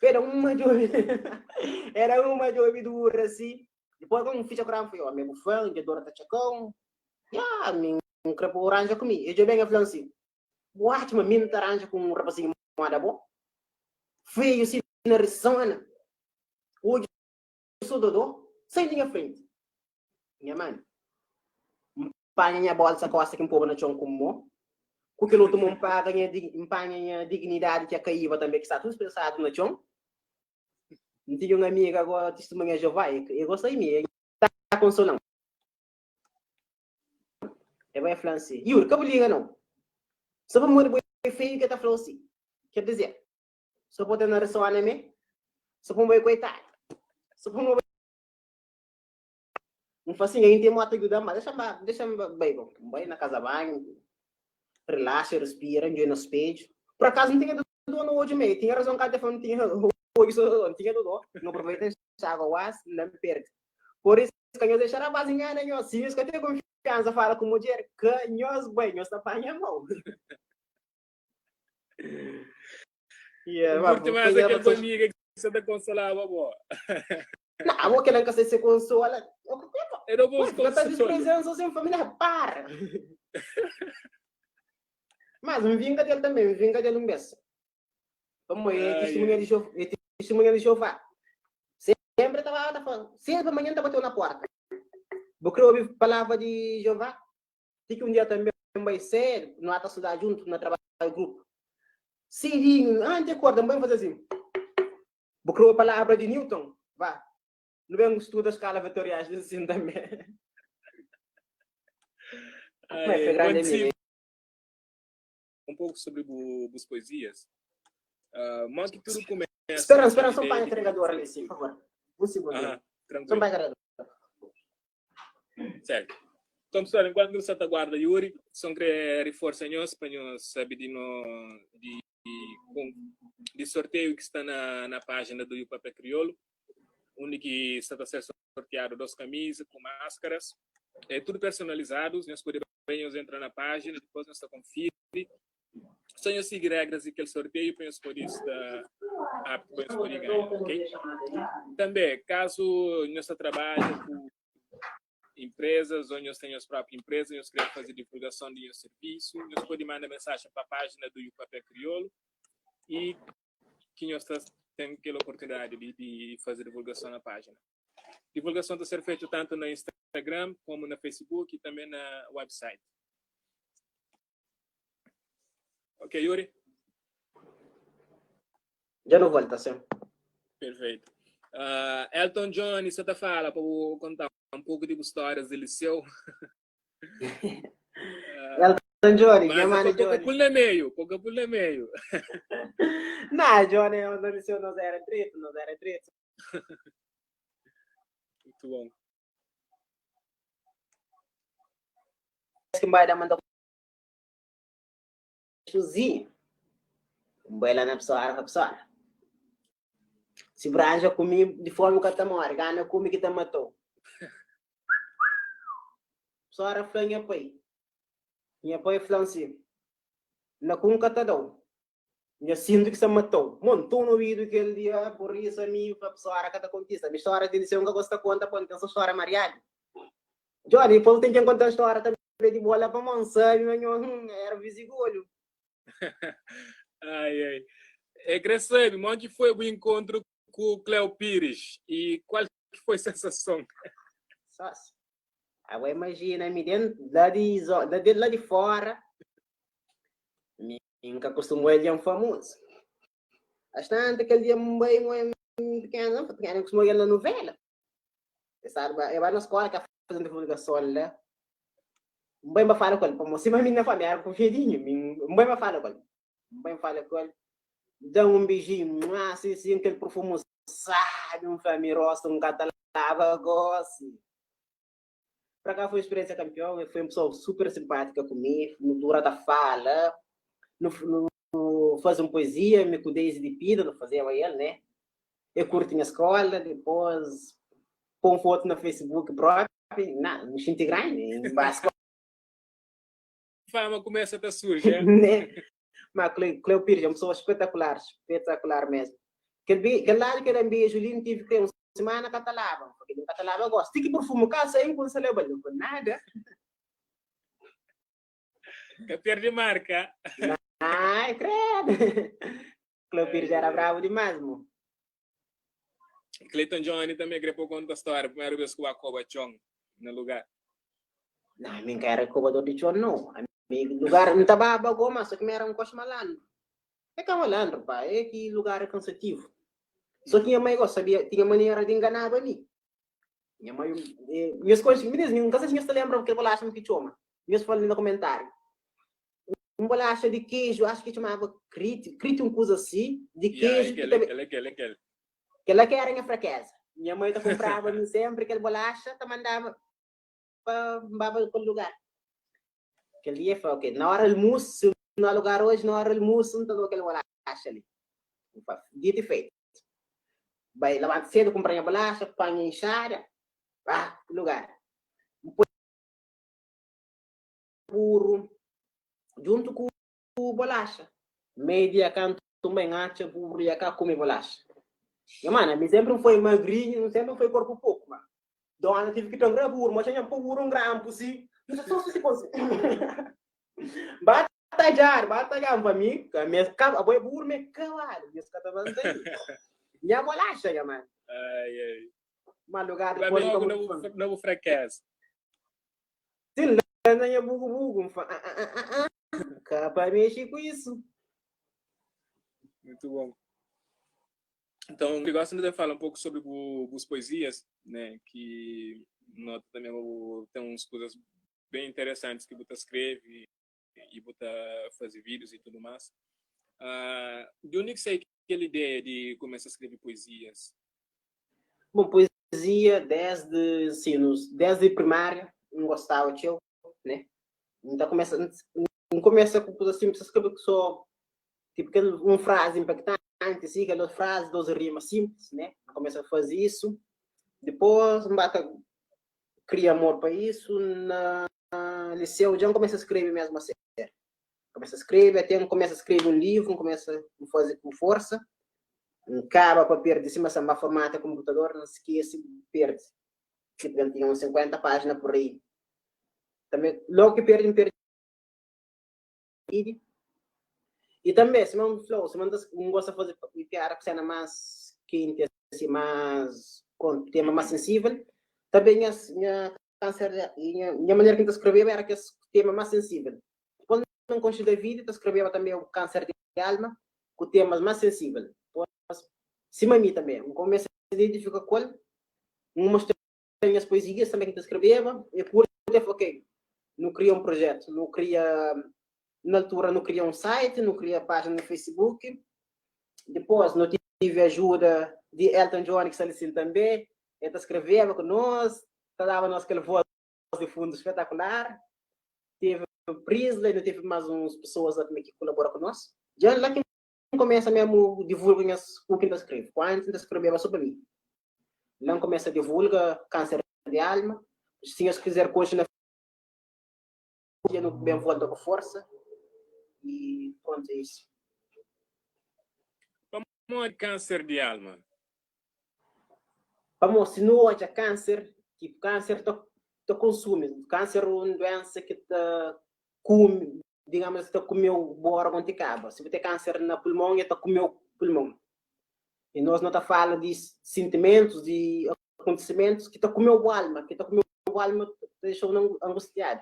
Speaker 1: Era uma djobe, era uma djobe dura si. Dipôs N fitxa korajen, N fla, Yo, ami é bu fan, dja dura ta txeka-u. Ya, mi N kre pa bu ranja ku mi. E djobe-m, e fla-m si, Bu atxa ma mi N ta ranja ku un rapasinhu moda bo? Feiu si na risona, odju sô dodô, sai di nha frenti. Nha mani, N panha nha bolsa kosta ki N poba na txon ku mô, ku kel otu mô N paga nha N panha nha dignidadi ki a kaiba tanbe ki sta tudu spesadu na txon. N tinha un amiga agora Tistimunha di Jeová, e gosta di mi, e ta konsola-m. E bai fla-m si, Yuri, ka bu liga nau. Sô pamodi bo é feiu ki e ta fla-u si. Ker dizer, sô pa bo ten na resona mê, sô pamodi bo é koitadu, sô pamodi bo N fla sin, N ten mota djuda-m, ma dexa-m ba, dexa-m bai bo. N bai na kaza banhu, relaxa, respira, N djobe na spedju. Pur akazu N tinha dodó na odju mê. E tinha razon kantu el fla-m N tinha odju sô dodó. N tinha dodó, N aproveita N xaga oás, N da N perde. Pur isu, ka nhos dexa rapaz ingana nhos. Si nhos ka ten kunfiansa fala ku mudjer, ka nhos bai, nhos ta panha mau.
Speaker 2: Yeah, N curti mais aquele bo amiga que você ta consolava bo.
Speaker 1: Não, abo que não quer se consola.
Speaker 2: Era bom
Speaker 1: consolo. Tá desprezando sem família, para. Mas um vinga dele também, um vinga dele um beijo. Como é testemunha de Jeová, é testemunha de Jeová. Sempre estava tá falando, sempre amanhã tá bateu na porta. Vou querer ouvir palavra de Jeová. Ti ki un dia tanbe N bai sédu, nu ata studa djuntu na trabadju grupu. Sidinhu, anti akorda, N bai N faze asin, Bu kre obi palavra di Newton? Va, nu ben studa skala vetoriais li sin tanbe.
Speaker 2: Ai, foi grandi amiga. Um pouco sobre bu, bus poesias. Uh, mas que tudo começa.
Speaker 1: Espera, espera, só um panha carregador ali, sim, por favor. Um segundo. Uh -huh, tranquilo. Só um panha carregador.
Speaker 2: Certo. Então, pessoal, enquanto nós está guarda Yuri, só querer reforçar nós para nós saber de, no, de, de sorteio que está na, na página do Papel Crioulo, onde que está a ser sorteado duas camisas com máscaras, é tudo personalizado, nós podemos bem nós entrar na página, depois nós confere. Só nós seguir regras daquele sorteio para nós poder estar apto para nós poder ganhar, ok? Também, caso nós trabalhe com empresas ou nós tenhamos própria empresa, nós queremos fazer divulgação de nosso serviço, nós pode mandar mensagem para a página do Papel Crioulo e que nós tem aquela oportunidade de, de fazer divulgação na página. Divulgação está ser feita tanto no Instagram como no Facebook e também na website. Ok, Yuri?
Speaker 1: Já não volta, sim.
Speaker 2: Perfeito. Uh, Elton John, você tá fala para contar um pouco de histórias de liceu.
Speaker 1: uh, Johnny,
Speaker 2: Mas
Speaker 1: nha
Speaker 2: é
Speaker 1: mano
Speaker 2: pa pô
Speaker 1: Johnny.
Speaker 2: pul na meio, pô pul na meio.
Speaker 1: Nah, Johnny, nós era dreto, nós era dreto.
Speaker 2: Muito bom.
Speaker 1: Que vai dar manda cozinha. Vai lá na pessoa, na pessoa. Se branja comi de forma que tá morre, gana comi que tá matou. Pessoa fala nha pai. Nha pai fala assim, na cunca tá dou. Nha sinto que se matou. Montou no ouvido aquele dia, por isso a mim, a pessoa que tá contista. A minha história de liceu nunca gosta conta, pô, tem essa história mariada. Johnny, depois tem que contar a história também de bola para mão, sabe, mas era visigolho.
Speaker 2: Ai, ai. É, Crescebe, onde foi o encontro com o Cléo Pires e qual foi a sensação?
Speaker 1: Só. Agora imagina, me dentro, lá de, lá de, lá de fora, me nunca acostumou ele é um famoso. Bastante aquele dia bem, bem pequeno, não, pequeno, acostumou ele na novela. Você sabe, eu vai na escola que fazendo divulgação lá. Bem para falar com ele, como se a minha família era confiadinho, bem para falar com ele. Bem fala com ele. Dá um beijinho, assim, assim, aquele perfume sabe, um famiroso, um catalava, gosto. Para cá foi experiência campeão, foi uma pessoa super simpática comigo, durante a fala, no, no, faz uma poesia, me com Daisy de Pida, não fazia ele, né? Eu curto minha escola, depois põe foto no Facebook próprio, não, me sinto grande, em basco.
Speaker 2: Fama começa a surgir.
Speaker 1: Né? Mas Cleo Pires é uma pessoa espetacular, espetacular mesmo. Aquele, aquele lado que era um beijo lindo, tive que ter uma semana catalava, porque não catalava gosto. Tem que perfume casa aí, com celebra, não foi nada.
Speaker 2: Que perde marca.
Speaker 1: Ai, credo. Cleo Pires era bravo demais, mano.
Speaker 2: Cleiton Johnny também grepou conta a história, primeira vez que o Acoba Chong no lugar.
Speaker 1: Não, mim era cobador de chão, não. Lugar não estava goma, só que me era um coche malandro. É que é malandro, pá, é que lugar é cansativo. Só que minha mãe sabia, tinha maneira de enganar a mim. Minha mãe, minhas coisas, me diz, nunca sei se você lembra que bolacha que chama. Minhas falam no comentário. Um bolacha de queijo, acho que chamava crite, crite um coisa assim, de queijo.
Speaker 2: Yeah, aquele, aquele, aquele, aquele.
Speaker 1: Aquela que era minha fraqueza. Minha mãe tá comprava mim sempre aquele bolacha, tá mandava para para o lugar. Aquele dia foi ok. Na hora do almoço, no lugar hoje, na hora do almoço, não tá aquele bolacha ali. Dito e feito. Vai levanta cedo, comprar a bolacha, põe enxada, pá, lugar. Burro, junto com o bolacha. Meio dia canto também acha burro e acá come bolacha. E, mano, a sempre foi magrinho, sempre foi corpo pouco, mano. Dona tive que ter burro, mas tinha burro um grampo, sim. Não sei se fosse. Batalhar, batalhar para mim, que minha a boi burro me cavalo, minha escata Minha bolacha, ya, mano.
Speaker 2: Ai, ai.
Speaker 1: Mas lugar
Speaker 2: depois logo não não fraqueza.
Speaker 1: Sim, lá na bugu bugu, ah, ah, ah, Capa mexer com isso.
Speaker 2: Muito bom. Então, eu gosto de falar um pouco sobre o, as poesias, né? Que nota também tem umas coisas bem interessantes que você escreve e você fazer vídeos e tudo mais. De onde que saiu aquela ideia de começar a escrever poesias?
Speaker 1: Bom, poesia desde, assim, desde primária, não gostava de eu, né? Então começa, não começa com coisa simples, escrever só tipo uma frase impactante, assim, aquela frase, 12 rimas simples, né? Começa a fazer isso. Depois, bata cria amor para isso. Na liceu já começa a escrever mesmo a sério. Começa a escrever, até começa a escrever um livro, começa a fazer com força. Acaba para perder, cima samba formato computador, não se esquece, perde. Tipo, ele tinha uns 50 páginas por aí. Também, logo que perde, perde. E também, se não flow, se não gosta de fazer piada com cena mais quente, assim, mais com tema mais sensível, também minha, minha câncer, minha, minha maneira que eu escrevia era que esse tema mais sensível. Quando não consigo da vida, eu escrevia também o câncer de alma, com temas mais sensíveis. Depois, se a mim também, eu comecei a identificar com ele, mostrei minhas poesias também que eu escrevia, e curto, ok. Nu kria un projetu, nu kria, na altura nu kria un site, nu kria pájina na Facebook, dipôs nu tive ajuda di Elton John ki sta li sin tanbê, el ta skreveba ku nos, ta daba nos kel vós di fundu spetakular. Teve Prisley, nu teve más uns pesoas la tanbê ki kolabora ku nos. Dja la ki N kumesa mésmu divulga nhas ku ki N ta skrebe. Ku antis N ta skrebeba sô pa mi. La N kumesa divulga Kánser di Alma. Si nhos kizer konxe na Dja nu ben volta ku forsa y prontu é isu.
Speaker 2: Pamodi kánser di alma?
Speaker 1: Pamodi si nu odja kánser, tipu kánser ta ta konsumi, kánser é un duensa ki ta kume, digamos ta kume-u bu órgon ti kaba. Si bu ten kánser na pulmon, el ta kume-u pulmon. I nos no ta fala di sintimentus, di akontisimentus ki ta kume-u bu alma, ki ta kume-u bu alma, ta dexa-u angustiadu.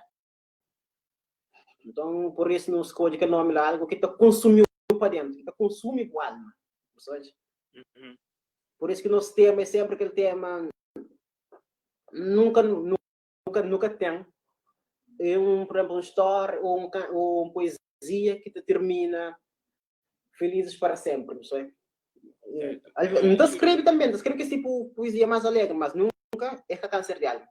Speaker 1: Nton, pur isu nu skodje kel nómi la, algu ki ta konsumi-u pa déntu, ki ta konsumi bu alma. Bu sabe? Pur isu ki nos tema é sénpri kel tema nunka nunka nunka ten é un, pur izénplu, un stória ô un ô un poezia ki ta tirmina felizes para sénpri, bu sabe? N ta skrebe tanbê, N ta skrebe kes tipu poezia más alegri, mas nunka é ka kánser di alma.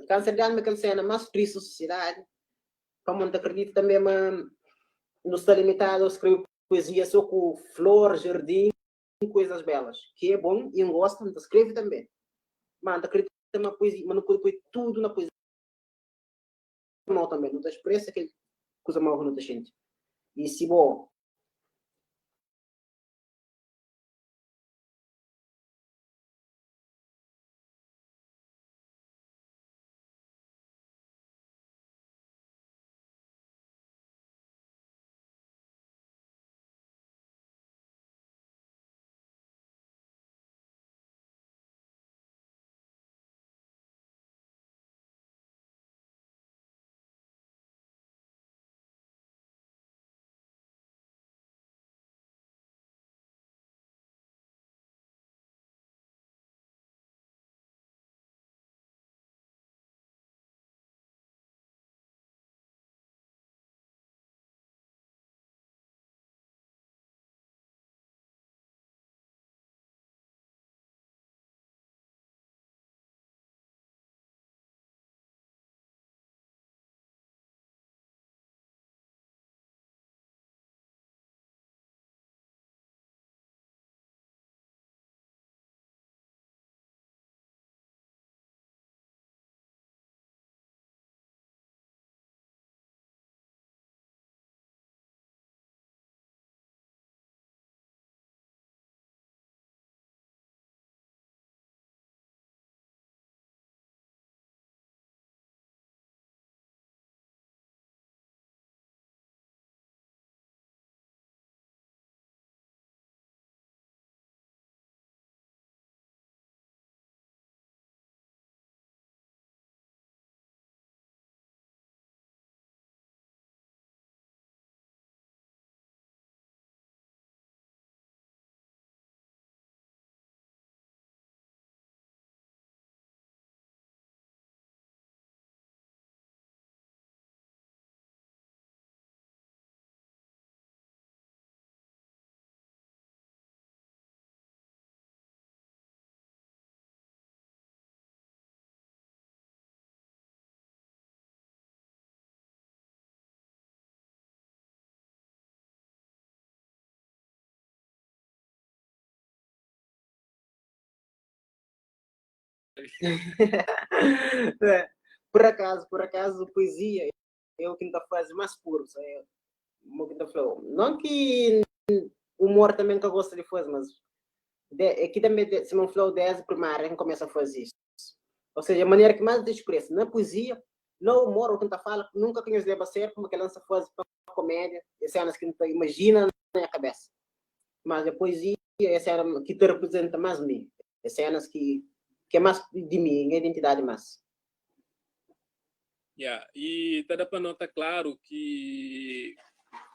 Speaker 1: Kánser di alma é kel séna más tristi na sosiedadi, pamodi N ta kridita tanbê ma nu sta limitadu a skrebe poezia sô ku flor, jardin, koizas belas, ki é bon i N gosta, N ta skrebe tanbê. Má N ta kridita ma poezia, ma nu pode poi tudu na poezia mau tanbê, nu ta spresa kel kuza mau ki nu ta xinti. I si bo. Por acaso, por acaso, poesia é o que N ta faze más puru, sa é mo ki N ta fla-u. Non ki humor tanbe N ka gosta di faze, mas de, é ki tanbe, de, sima N fla-u, desdi primária N kumesa faze isu. Ou seja, manera ki más N ta expresa na poesia, na humor, o ki N ta fala, nunka ki nhos leba a sério kuma kel-la N sta faze pa komédia, é sénas ki N ta imajina na nha kabesa. Mas é poesia é sena ki ta reprezenta más mi, é sénas ki ki é más di mi, nha identidadi más.
Speaker 2: Ya, i ta da pa nota klaru ki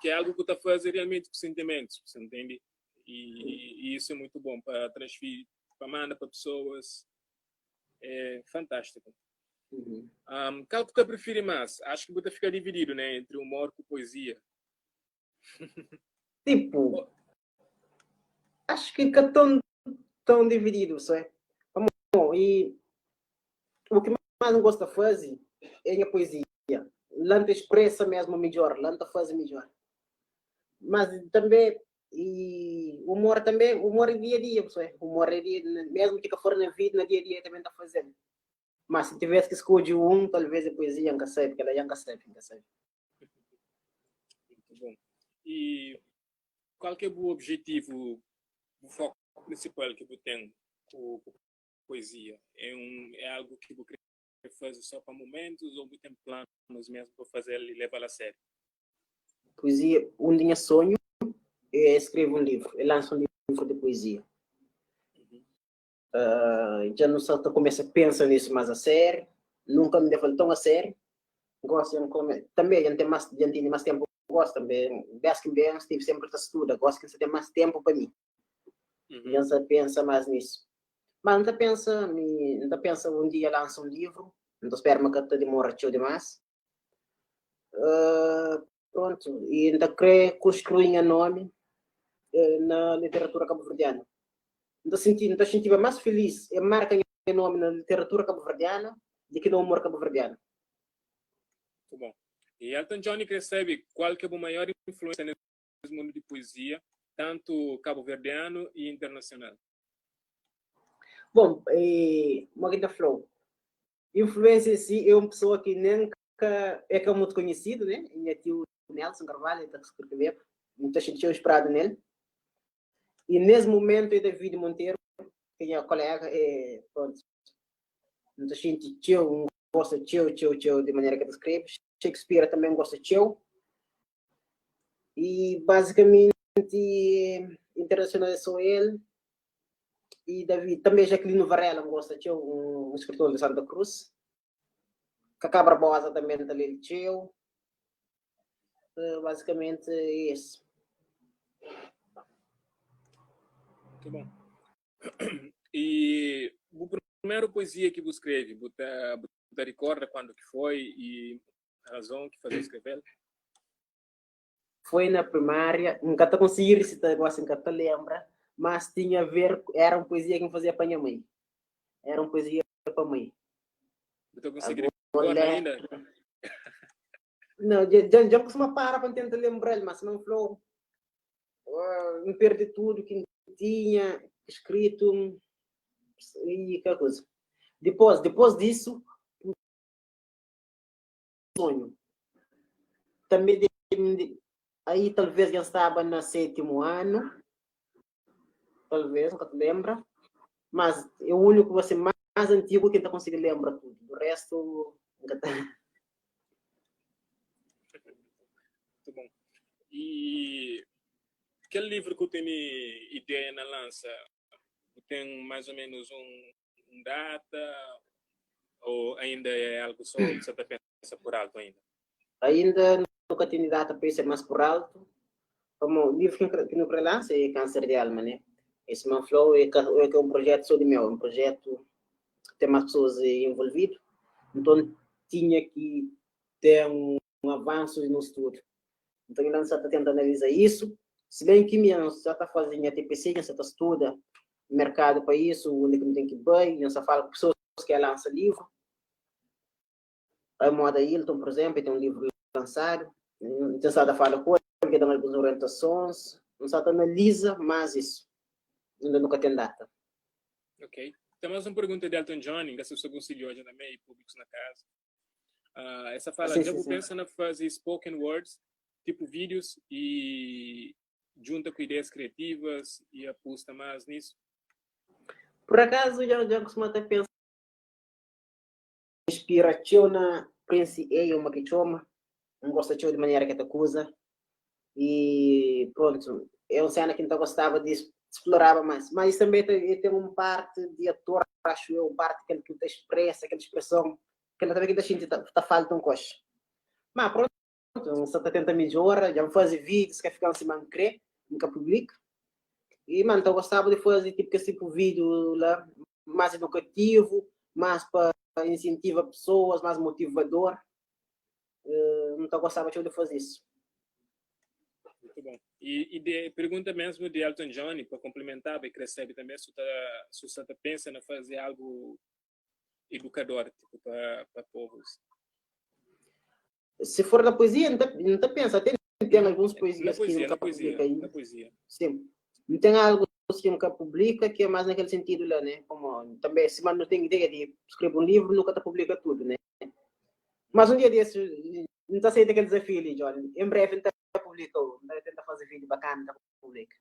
Speaker 2: ki é algu ku ta faze realmenti ku sentimentus, bu ntende? I, i isu é muitu bon pa transfiri, pa manda pa pesoas, é fantástiku. Um, kal ku ta prifiri mas? Acho ki bu ta fika divididu, né, entre humor ku poesia.
Speaker 1: Tipo, acho que ka tão, tão dividido, só é. Bom, e o que mais eu gosto de fazer é a poesia. Lá te expressa mesmo melhor, lá te faz melhor. Mas também, e humor também, humor é dia a dia, pessoal. Humor é dia, mesmo que for na vida, no dia a dia também está fazendo. Mas se tivesse que escolher um, talvez a poesia nunca sei, porque ela nunca sei, nunca sei.
Speaker 2: Muito bom. E qual que é o objetivo, o foco principal que você tem com, com poesia? É, um, é algo que você quer fazer só para momentos ou você tem planos mesmo para fazer e levar a sério?
Speaker 1: Poesia, um dia sonho é escrever um livro, é lançar um livro de poesia. Já não só começa a pensar nisso mais a sério, nunca me deu tão a sério. Gosto de come, também já tem mais, já tem mais tempo, gosto também, bem que bem, estive sempre a estudar, gosto que você tem mais tempo para mim. Já só pensa mais nisso. Mas não pensa, não pensa um dia lança um livro, não espero que te demora tio demais. Pronto, e ainda quer construir um nome na literatura cabo-verdiana. Então senti, então senti mais feliz e marca meu nome na literatura cabo-verdiana do que no humor cabo-verdiano.
Speaker 2: Muito bom. E Elton Johnny recebe qual que é a maior influência nesse mundo de poesia, tanto cabo-verdiano e internacional?
Speaker 1: Bom, e, Magda Flow, influência em si é uma pessoa que nunca é que é muito conhecido, né? Minha tio Nelson Carvalho, está escrevendo, muita gente tinha esperado nele. E nesse momento é David Monteiro, que é colega, é, pronto, muita gente tinha um gosta tio, tio, tio, de maneira que ele escreve. Shakespeare também gosta tio. E basicamente internacional é só ele. E David, também Jacqueline Varela gosta tio, um escritor de Santa Cruz. Cacá Barbosa também está ali tio. Basicamente é isso.
Speaker 2: Muito bom. E a primeira poesia que você escreve, você, você recorda quando que foi e a razão que fazia escrever?
Speaker 1: Foi na primária, nunca te consegui recitar, assim, nunca te lembra, mas tinha a ver, era uma poesia que eu fazia para minha mãe. Era uma poesia para a mãe.
Speaker 2: Você conseguiu recordar ainda?
Speaker 1: Não, já, já costuma parar para tentar lembrar, mas não falou. Me perdi tudo que tinha escrito e aquela coisa. Depois, depois disso, sonho. Também de, aí talvez já estava no sétimo ano, talvez, nunca te lembra, mas é o único você mais antigo que ainda consigo lembrar tudo. Do resto, nunca tá.
Speaker 2: Muito bom. E aquele livro que eu tenho ideia na lança, tem mais ou menos um, um data ou ainda é algo só que você está pensando por alto ainda?
Speaker 1: Ainda nunca tenho data para isso, é mais por alto. Como o livro que, que não relança é Câncer de Alma, né? Esse Manflow é, é um projeto só de meu, um projeto que tem mais pessoas envolvidas. Então tinha que ter um, um avanço no estudo. Então ele está tentando analisar isso. Se bem que minha já está fazendo a TPC, já está estuda mercado para isso, onde que não tem que ir, já fala com pessoas que lança livro. A moda Hilton, por exemplo, tem um livro lançado. Então, está fala com ele, que dá algumas orientações. Não só analisa mais isso. Ainda nunca tem data.
Speaker 2: Ok. Tem mais uma pergunta de Elton John, que se você conseguiu hoje também, e públicos na casa. Essa fala, sim, já pensa na fazer spoken words, tipo vídeos, e junta com ideias criativas e aposta mais nisso?
Speaker 1: Por acaso, já, já costumo até pensar inspira na Prince A, uma que chama, não gosta de maneira que te acusa e pronto, é uma cena que não gostava de explorar mais, mas também tem, tem uma parte de ator, acho eu, uma parte que ele que te expressa, aquela expressão, que ele também que te tá, tá falta um coche. Mas pronto, você tá tentando melhorar, já faz vídeos que ficam assim, man crer, nunca publica. E, mano, então gostava de fazer tipo esse tipo de vídeo lá, mais educativo, Mas pa insentiva pesoas, más motivador. N ta gostaba txeu di faze isu.
Speaker 2: Mutu bon. I, i de, pergunta mesmu di Elton John, pa komplementaba, e kre sabe tanbe su ta, su sa ta pensa na faze algu edukador, tipo pa, pa povus.
Speaker 1: Se for na poesia, N ta, N ta pensa, até N ten alguns
Speaker 2: Na
Speaker 1: poesias ki
Speaker 2: poesia,
Speaker 1: N
Speaker 2: na
Speaker 1: ka
Speaker 2: poesia,
Speaker 1: publika
Speaker 2: na
Speaker 1: ainda.
Speaker 2: poesia.
Speaker 1: Sim, N ten alguns ki N ka publika, ki é más nakel sentidu la, né? Pamo tanbe sima nu ten ideia di skrebe un livru, nu ka ta publika tudu, né? Mas un dia desse, N ta aceita kel dezafiu li, Johnny. Em breve N ta publika un, N ta tenta faze vídeo bakana, N ta publika.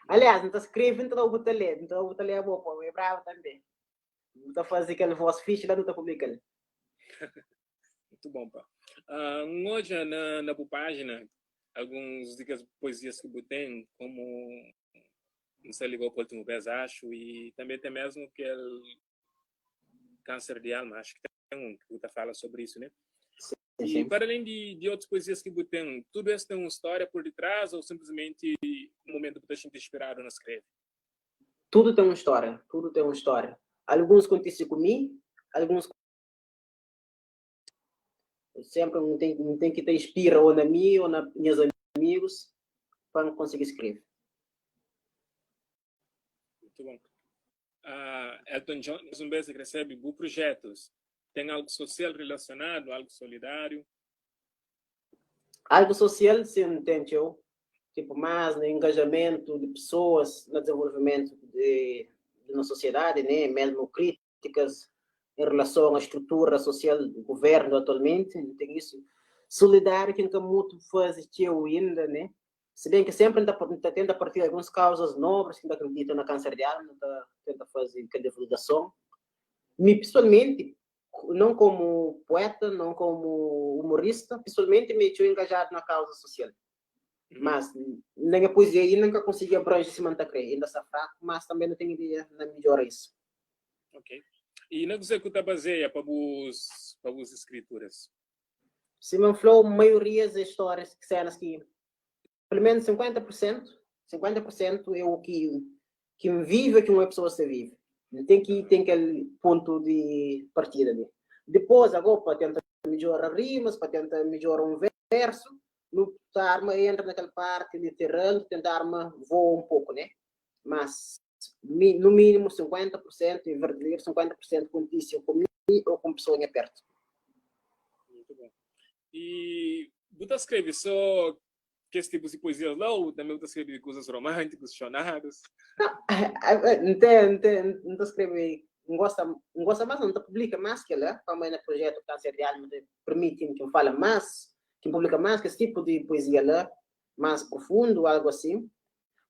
Speaker 1: Aliás, N ta skrebe, N ta da-u bu ta lê, N ta da-u bu ta lê abo, pô, é brabu tanbe. Bu ta faze kel voz fixe la, nu ta publika-l.
Speaker 2: Muito bom, pá. N odja na, na bu página alguns di kes poesias ki bu ten, como N sa ligou pa último vez, acho, e tanbe ten mesmo kel Câncer de Alma, acho que tem um que bu ta fala sobre isso, né?
Speaker 1: Sim,
Speaker 2: E
Speaker 1: sim.
Speaker 2: para além de, de outras poesias que bu tem, tudo isso tem uma história por detrás ou simplesmente um momento que bu ta xinti inspirado na escreve?
Speaker 1: Tudo tem uma história, tudo tem uma história. Alguns acontece comigo, alguns sempre um tem, um tem que te inspira ou na mim ou na meus amigos para conseguir escrever.
Speaker 2: Muito bom. Elton John, mais um vez recebe bu projetos. Tem algo social relacionado, algo solidário?
Speaker 1: Algo social, sim, tem txeu. Tipo, mais no engajamento de pessoas no desenvolvimento de, de nossa sociedade, né? Mesmo críticas em relação à estrutura social do governo atualmente, tem isso. Solidário que nunca muito faz txeu ainda, né? Se bem que sempre tá, tá tenta partir algumas causas nobres que ainda acreditam na câncer de alma, tá, tenta fazer aquela divulgação. Me, pessoalmente, não como poeta, não como humorista, pessoalmente me tinha engajado na causa social. Mas nem a poesia ainda nunca consegui abranger se manter crer, ainda está fraco, mas também não tenho ideia na melhor isso.
Speaker 2: Ok. E na você que tá baseia para vos para vos escrituras?
Speaker 1: Simon Flow, maioria das histórias que cenas que pelo menos 50%, 50% é o que que vive que uma pessoa se vive. Tem que tem aquele ponto de partida ali. Depois, agora, para tentar melhorar rimas, para tentar melhorar um verso, no arma entra naquela parte literal, tentar arma voa um pouco, né? Mas no mínimo 50% e verdadeiro 50% acontece comigo ou com pessoa em perto.
Speaker 2: Muito bom. E você escreve só que esse tipo de poesias lá ou também você escreve coisas românticas, chonadas?
Speaker 1: Não tem, não tem, não escreve, não gosta, não gosta mais, não publica mais que ela, como é no projeto Câncer de Alma, permite que eu fale mais, que publica mais que esse tipo de poesia lá, mais profundo, algo assim.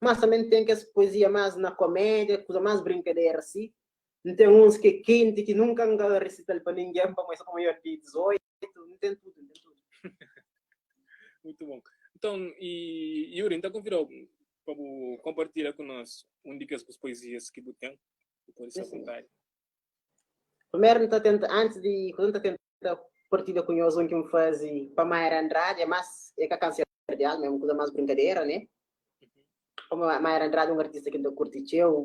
Speaker 1: Mas também tem que essa poesia mais na comédia, coisa mais brincadeira assim. Não tem uns que é quente, que nunca anda recital para ninguém, para mais para maior de 18, não tem tudo, não tem tudo.
Speaker 2: Muito bom. Então, e Yuri, então convidou para compartilhar conosco um de as poesias que você tem, pode ser à vontade.
Speaker 1: Primeiro, tá tenta, antes de quando tá tenta partilhar com nós um que me faz para Mayra Andrade, é mais é que a câncer de alma, é uma coisa mais brincadeira, né? Como a Mayra Andrade é um artista que eu curte teu,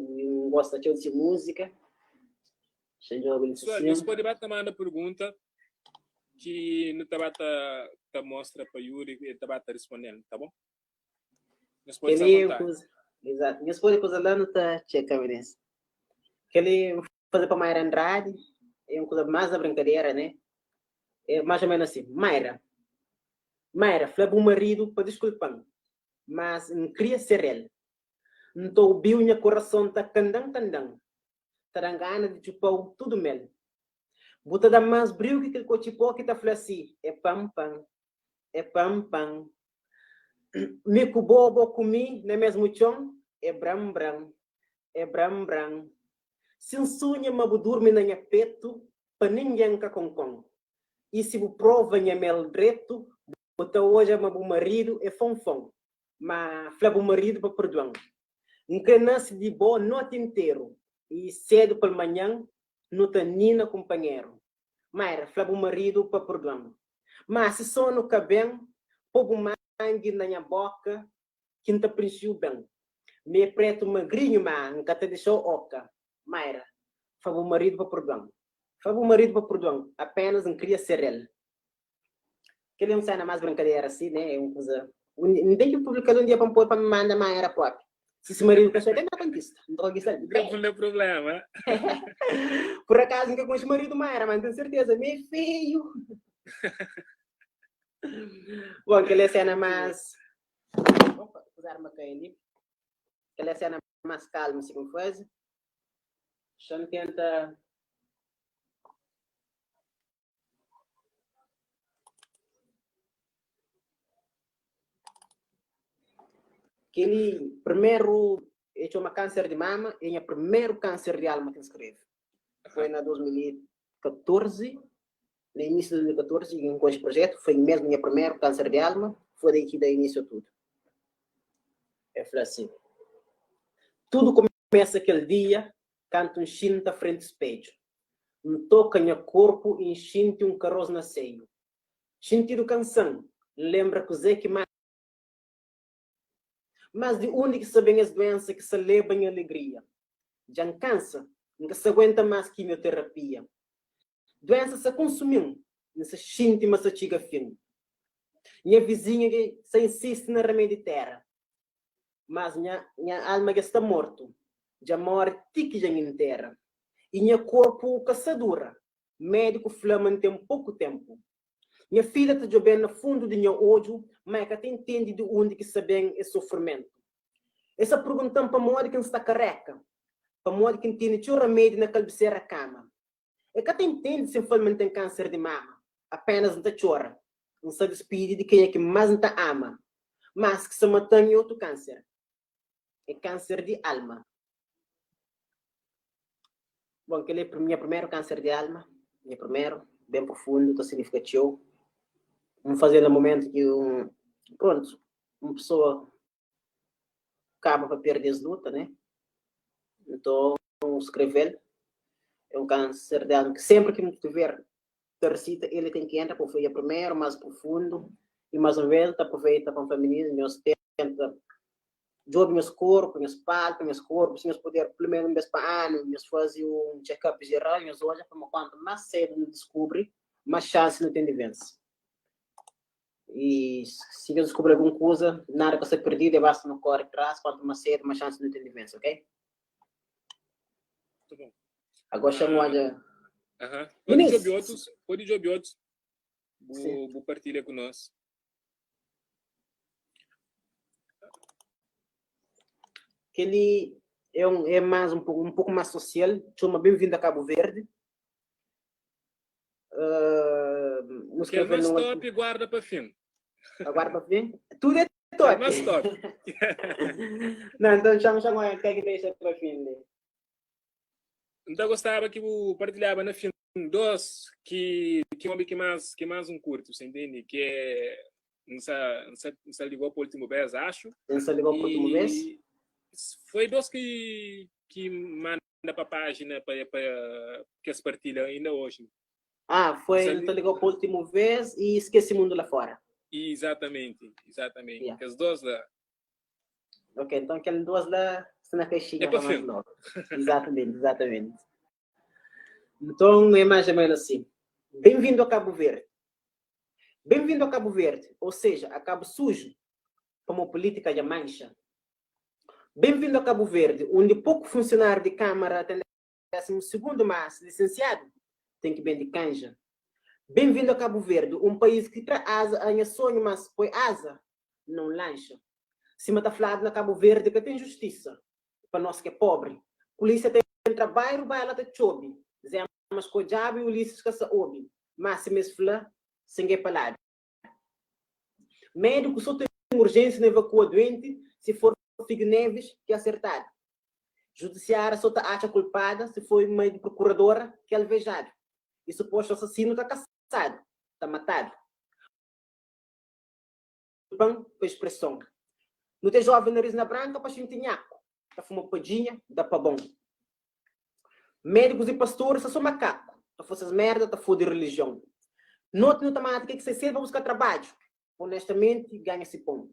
Speaker 1: gosta teu de música.
Speaker 2: Pessoal, você pode bater uma pergunta que no tabata tá mostra para Yuri e tabata respondendo, tá bom?
Speaker 1: Nós pode Ele exato. Nós pode coisa lá no tá checa mesmo. Que ele fazer para Mayra Andrade é uma coisa mais da brincadeira, né? É mais ou menos assim, Mayra. Mayra, fala o marido para desculpar, mas não queria ser ele. Então, o meu coração tá candang candang. Ta dan gana di txupa-u tudu mel. Bu ta da más briu ki kel kotxipó ki ta fla si, É pan pan, é pan pan. Mi ku bo, bo ku mi, na mesmu txon, é bran bran, é bran bran. Si N sunha ma bu durmi na nha petu, pa ningen ka konkon. I si bu prova nha mel dretu, bu ta odja ma bu maridu é fonfon. Ma fla bu maridu pa perdua-m. N kre nase di bo noti interu i sedu palmanhan nu ta nina kunpanheru. Mayra, fla bu maridu pa perdua-m. Ma si sonu ka ben, po bu mangi na nha boka ki N ta prinxi-u ben. Mi é pretu magrinhu ma N ka ta dexa-u oka. Mayra, fla bu maridu pa perdua-m. Fla bu maridu pa purdua-m, apenas N kria ser el. Kel-li é un sena más brinkadera si, né? É un kuza. N ten ki publika-l un dia pa N poi pa N manda má era propi. Si se maridu ka seta, N ta konkista. N ta konkista-l.
Speaker 2: Ka pun-le problema.
Speaker 1: Pur akazu N ka konxe maridu má era, má N ten serteza ma é feiu. Bon, kel-li é sena más. Opa, kuza arma kai li. Kel-li é sena más kalmu si ki N faze. Xa-m tenta. Kel-li primeru e txoma kánser di mama, é nha primeru kánser di alma ki N skrebe. Foi na 2014, na inísiu di 2014 ki N konxe projetu, foi mesmu nha primeru kánser di alma, foi daí ki da inísiu a tudu. El fla si, Tudu kumesa kel dia kantu N xinta frenti spedju. N toka nha korpu i N xinti un karos na seiu. Xintidu kansan, N lenbra kuzê ki más. Mas di undi ki sta ben es duensa ki sta leba nha alegria? Dja N kansa, N ka sta aguenta más kimioterapia. Duensa sta konsumi-m, N sta xinti ma sta txiga fin. Nha vizinha dja sta insisti na ramedi tera, mas nha nha alma dja sta mortu, dja more ti ki dja N intera. I nha korpu ka sta dura, médiku fla ma N ten poku tenpu. Nha filha ta djobe-m na fundu di nha odju, má e ka ta intende di undi ki sta ben es sofrimentu. E sta pergunta-m pamodi ki N sta kareka, pamodi ki N tene txeu ramedi na kalbisera kama. E ka ta intende si N fla-l ma N ten kánser di mama. Apénas N ta txora. N sta dispidi di kenha ki más N ta ama. Mas ki sta mata-m é otu kánser. É kánser di alma. Bon, kel-li é nha primeru kánser di alma. Nha primeru, ben profundu, ta signifika txeu. N faze-l na momentu ki un, prontu, un pesoa kaba pa perde es luta, né? Nton, N skreve-l. É un kánser di alma ki sénpri ki N tiver ta risita, el ten ki entra pa foi nha primeru, más profundu. I más un vez, N ta aproveita pa N fla mininus, nhos tenta djobe nhos korpu, nhos palpa nhos korpu, si nhos puder, pelu ménus un bes pa anu, nhos faze un check-up jeral, nhos odja, pamodi kuantu más sédu nu diskubri, más xansi nu ten di vense. I si nhos diskubri algun kuza, nada ka sta perdidu, é basta nu kóre tras, kuantu más sédu, más xansi nu ten di vense, ok?
Speaker 2: Tá bom.
Speaker 1: Agora xa N odja.
Speaker 2: Aham. Pode
Speaker 1: Minis!
Speaker 2: djobe otus, pode djobe otus, bu,
Speaker 1: Sim.
Speaker 2: bu partilha ku nos.
Speaker 1: Kel-li é un é más un poku un poku más sosial, txoma Bem-vindo a Cabo Verde. Uh, nu
Speaker 2: Kel
Speaker 1: skrebe
Speaker 2: más
Speaker 1: num
Speaker 2: top guarda pa fin.
Speaker 1: Aguarda pa fin. Tudo é
Speaker 2: Kel
Speaker 1: top.
Speaker 2: más top.
Speaker 1: Não, então chama chama quem que deixa para fim. Né?
Speaker 2: N ta gostaba ki bu partilhaba na fin dos ki ki omi ki más ki más N kurti, você entende? Ki é N sa N sa N sa ligou pa último bes, acho.
Speaker 1: N sa ligou pa último vez.
Speaker 2: E foi dos ki ki manda pa página pa pa ki es partilha ainda hoje.
Speaker 1: Ah, foi
Speaker 2: N sa
Speaker 1: N ta ligou pa último vez e Esquece Mundo Lá Fora.
Speaker 2: Exatamente, exatamente.
Speaker 1: Yeah.
Speaker 2: Kes dos la.
Speaker 1: Ok, então aquelas duas lá está na caixinha
Speaker 2: É pa
Speaker 1: para mais
Speaker 2: fim.
Speaker 1: logo. Exatamente, exatamente. Então é mais ou menos assim. Bem-vindo a Cabo Verde. Bem-vindo a Cabo Verde, ou seja, a Cabo Sujo, como política de mancha. Bem-vindo a Cabo Verde, onde pouco funcionário de Câmara tem décimo segundo, mas licenciado tem que bem de canja. Bem-vindo a Cabo Verde, um país que tra asa a nha sonho, mas põe asa, não lancha. Sima ta fladu na Cabo Verde ka ten justiça pa nós que é pobre. Polícia ta entra bairro, baila ta txobi. Zé mas ko djabu e Ulisses ka sa obi, mas si mes fla, sengue pa ladu. Médiku so ten urgência na evakua duenti si for Figo Neves ki asertadu. Judisiária so ta atxa kulpada si foi mai di prokuradora ki alvejadu. I supostu asasinu ta kasadu, ta matadu. Pan pa espreson. Nu ten joven nariz na branka pa xinti nhaku, ta fuma padjinha, da pa bon. Médikus i pastoris sta so makaku, ta fase es merda, ta fode relijion. Noti nu ta mata ke ki sai sedu pa buska trabadju, pa onestamenti ganha si pon.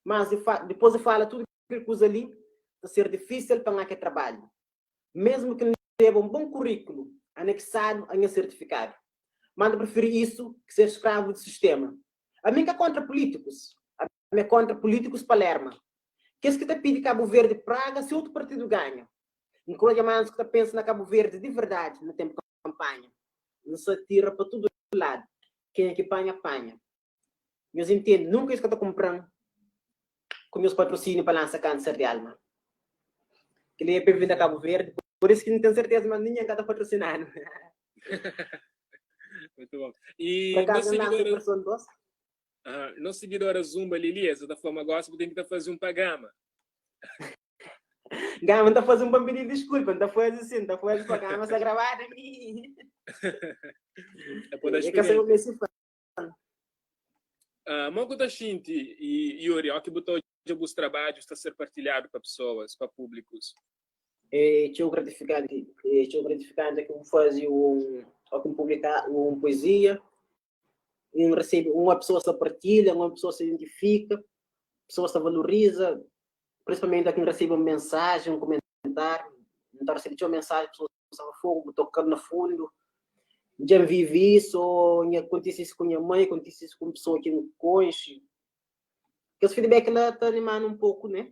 Speaker 1: Mas dipos di fala tudu kel kuza li, ta ser difisil pa N atxa trabalhu. Mesmu ki N leba un bon kurikulu. Anexadu a nha sertifikadu. Ma N ta prifiri isu ki ser skravu di sistema. Ami N ka kontra pulítikus. Ami é kontra pulítikus Palerma. Kes ki ta pidi Kabu Verdi praga si otu partidu ganha. N ka odja manus ki ta pensa na Kabu Verdi di verdadi na tenpu kanpanha. N sa tira pa tudu ladu. Kenha ki panha, panha. Nhos intende, nunka nhos ka ta kunpra-m ku nhos patrusíniu pa lansa Kánser di Alma. Kel-li é pa evita Kabu Verdi, pur isu ki N ten serteza ma ningen ka ta patrusina-nu.
Speaker 2: Muito bom. E
Speaker 1: Por
Speaker 2: nos
Speaker 1: akazu N lansa
Speaker 2: seguidora,
Speaker 1: verson 2?
Speaker 2: ah, nos seguidora Zumba Lili, essa ta fla ma gosi bu ten ki ta faze un pa Gama.
Speaker 1: Gama N ta faze un pa N pidi diskulpa, N ta faze sin, N ta faze pa Gama sta gravadu mi.
Speaker 2: É pa da
Speaker 1: E ka sabe
Speaker 2: experiência.
Speaker 1: ma é si fã.
Speaker 2: Ah, mo ku ta xinti, Yuri, ó ki bu ta odja bus trabadjus ta ser partilhadu pa pesoas, pa públikus?
Speaker 1: É txeu gratifikanti, é txeu gratifikanti ki bu faze un, ó ki bu publika un poezia, un resebe, uma pesoa sta partilha, uma pesoa sta identifika, pesoa sta valoriza, prinsipalmenti ó ki N resebe un mensajen, un komentáriu, N ta resebe txeu mensajen, pesoas Staba fogu, bu toka-m na fundu. Dja N vive isu, ô nha kontise isu ku nha mai, kontise isu ku un pesoa ki N konxe. Kes feedback la ta anima-nu un poku, né?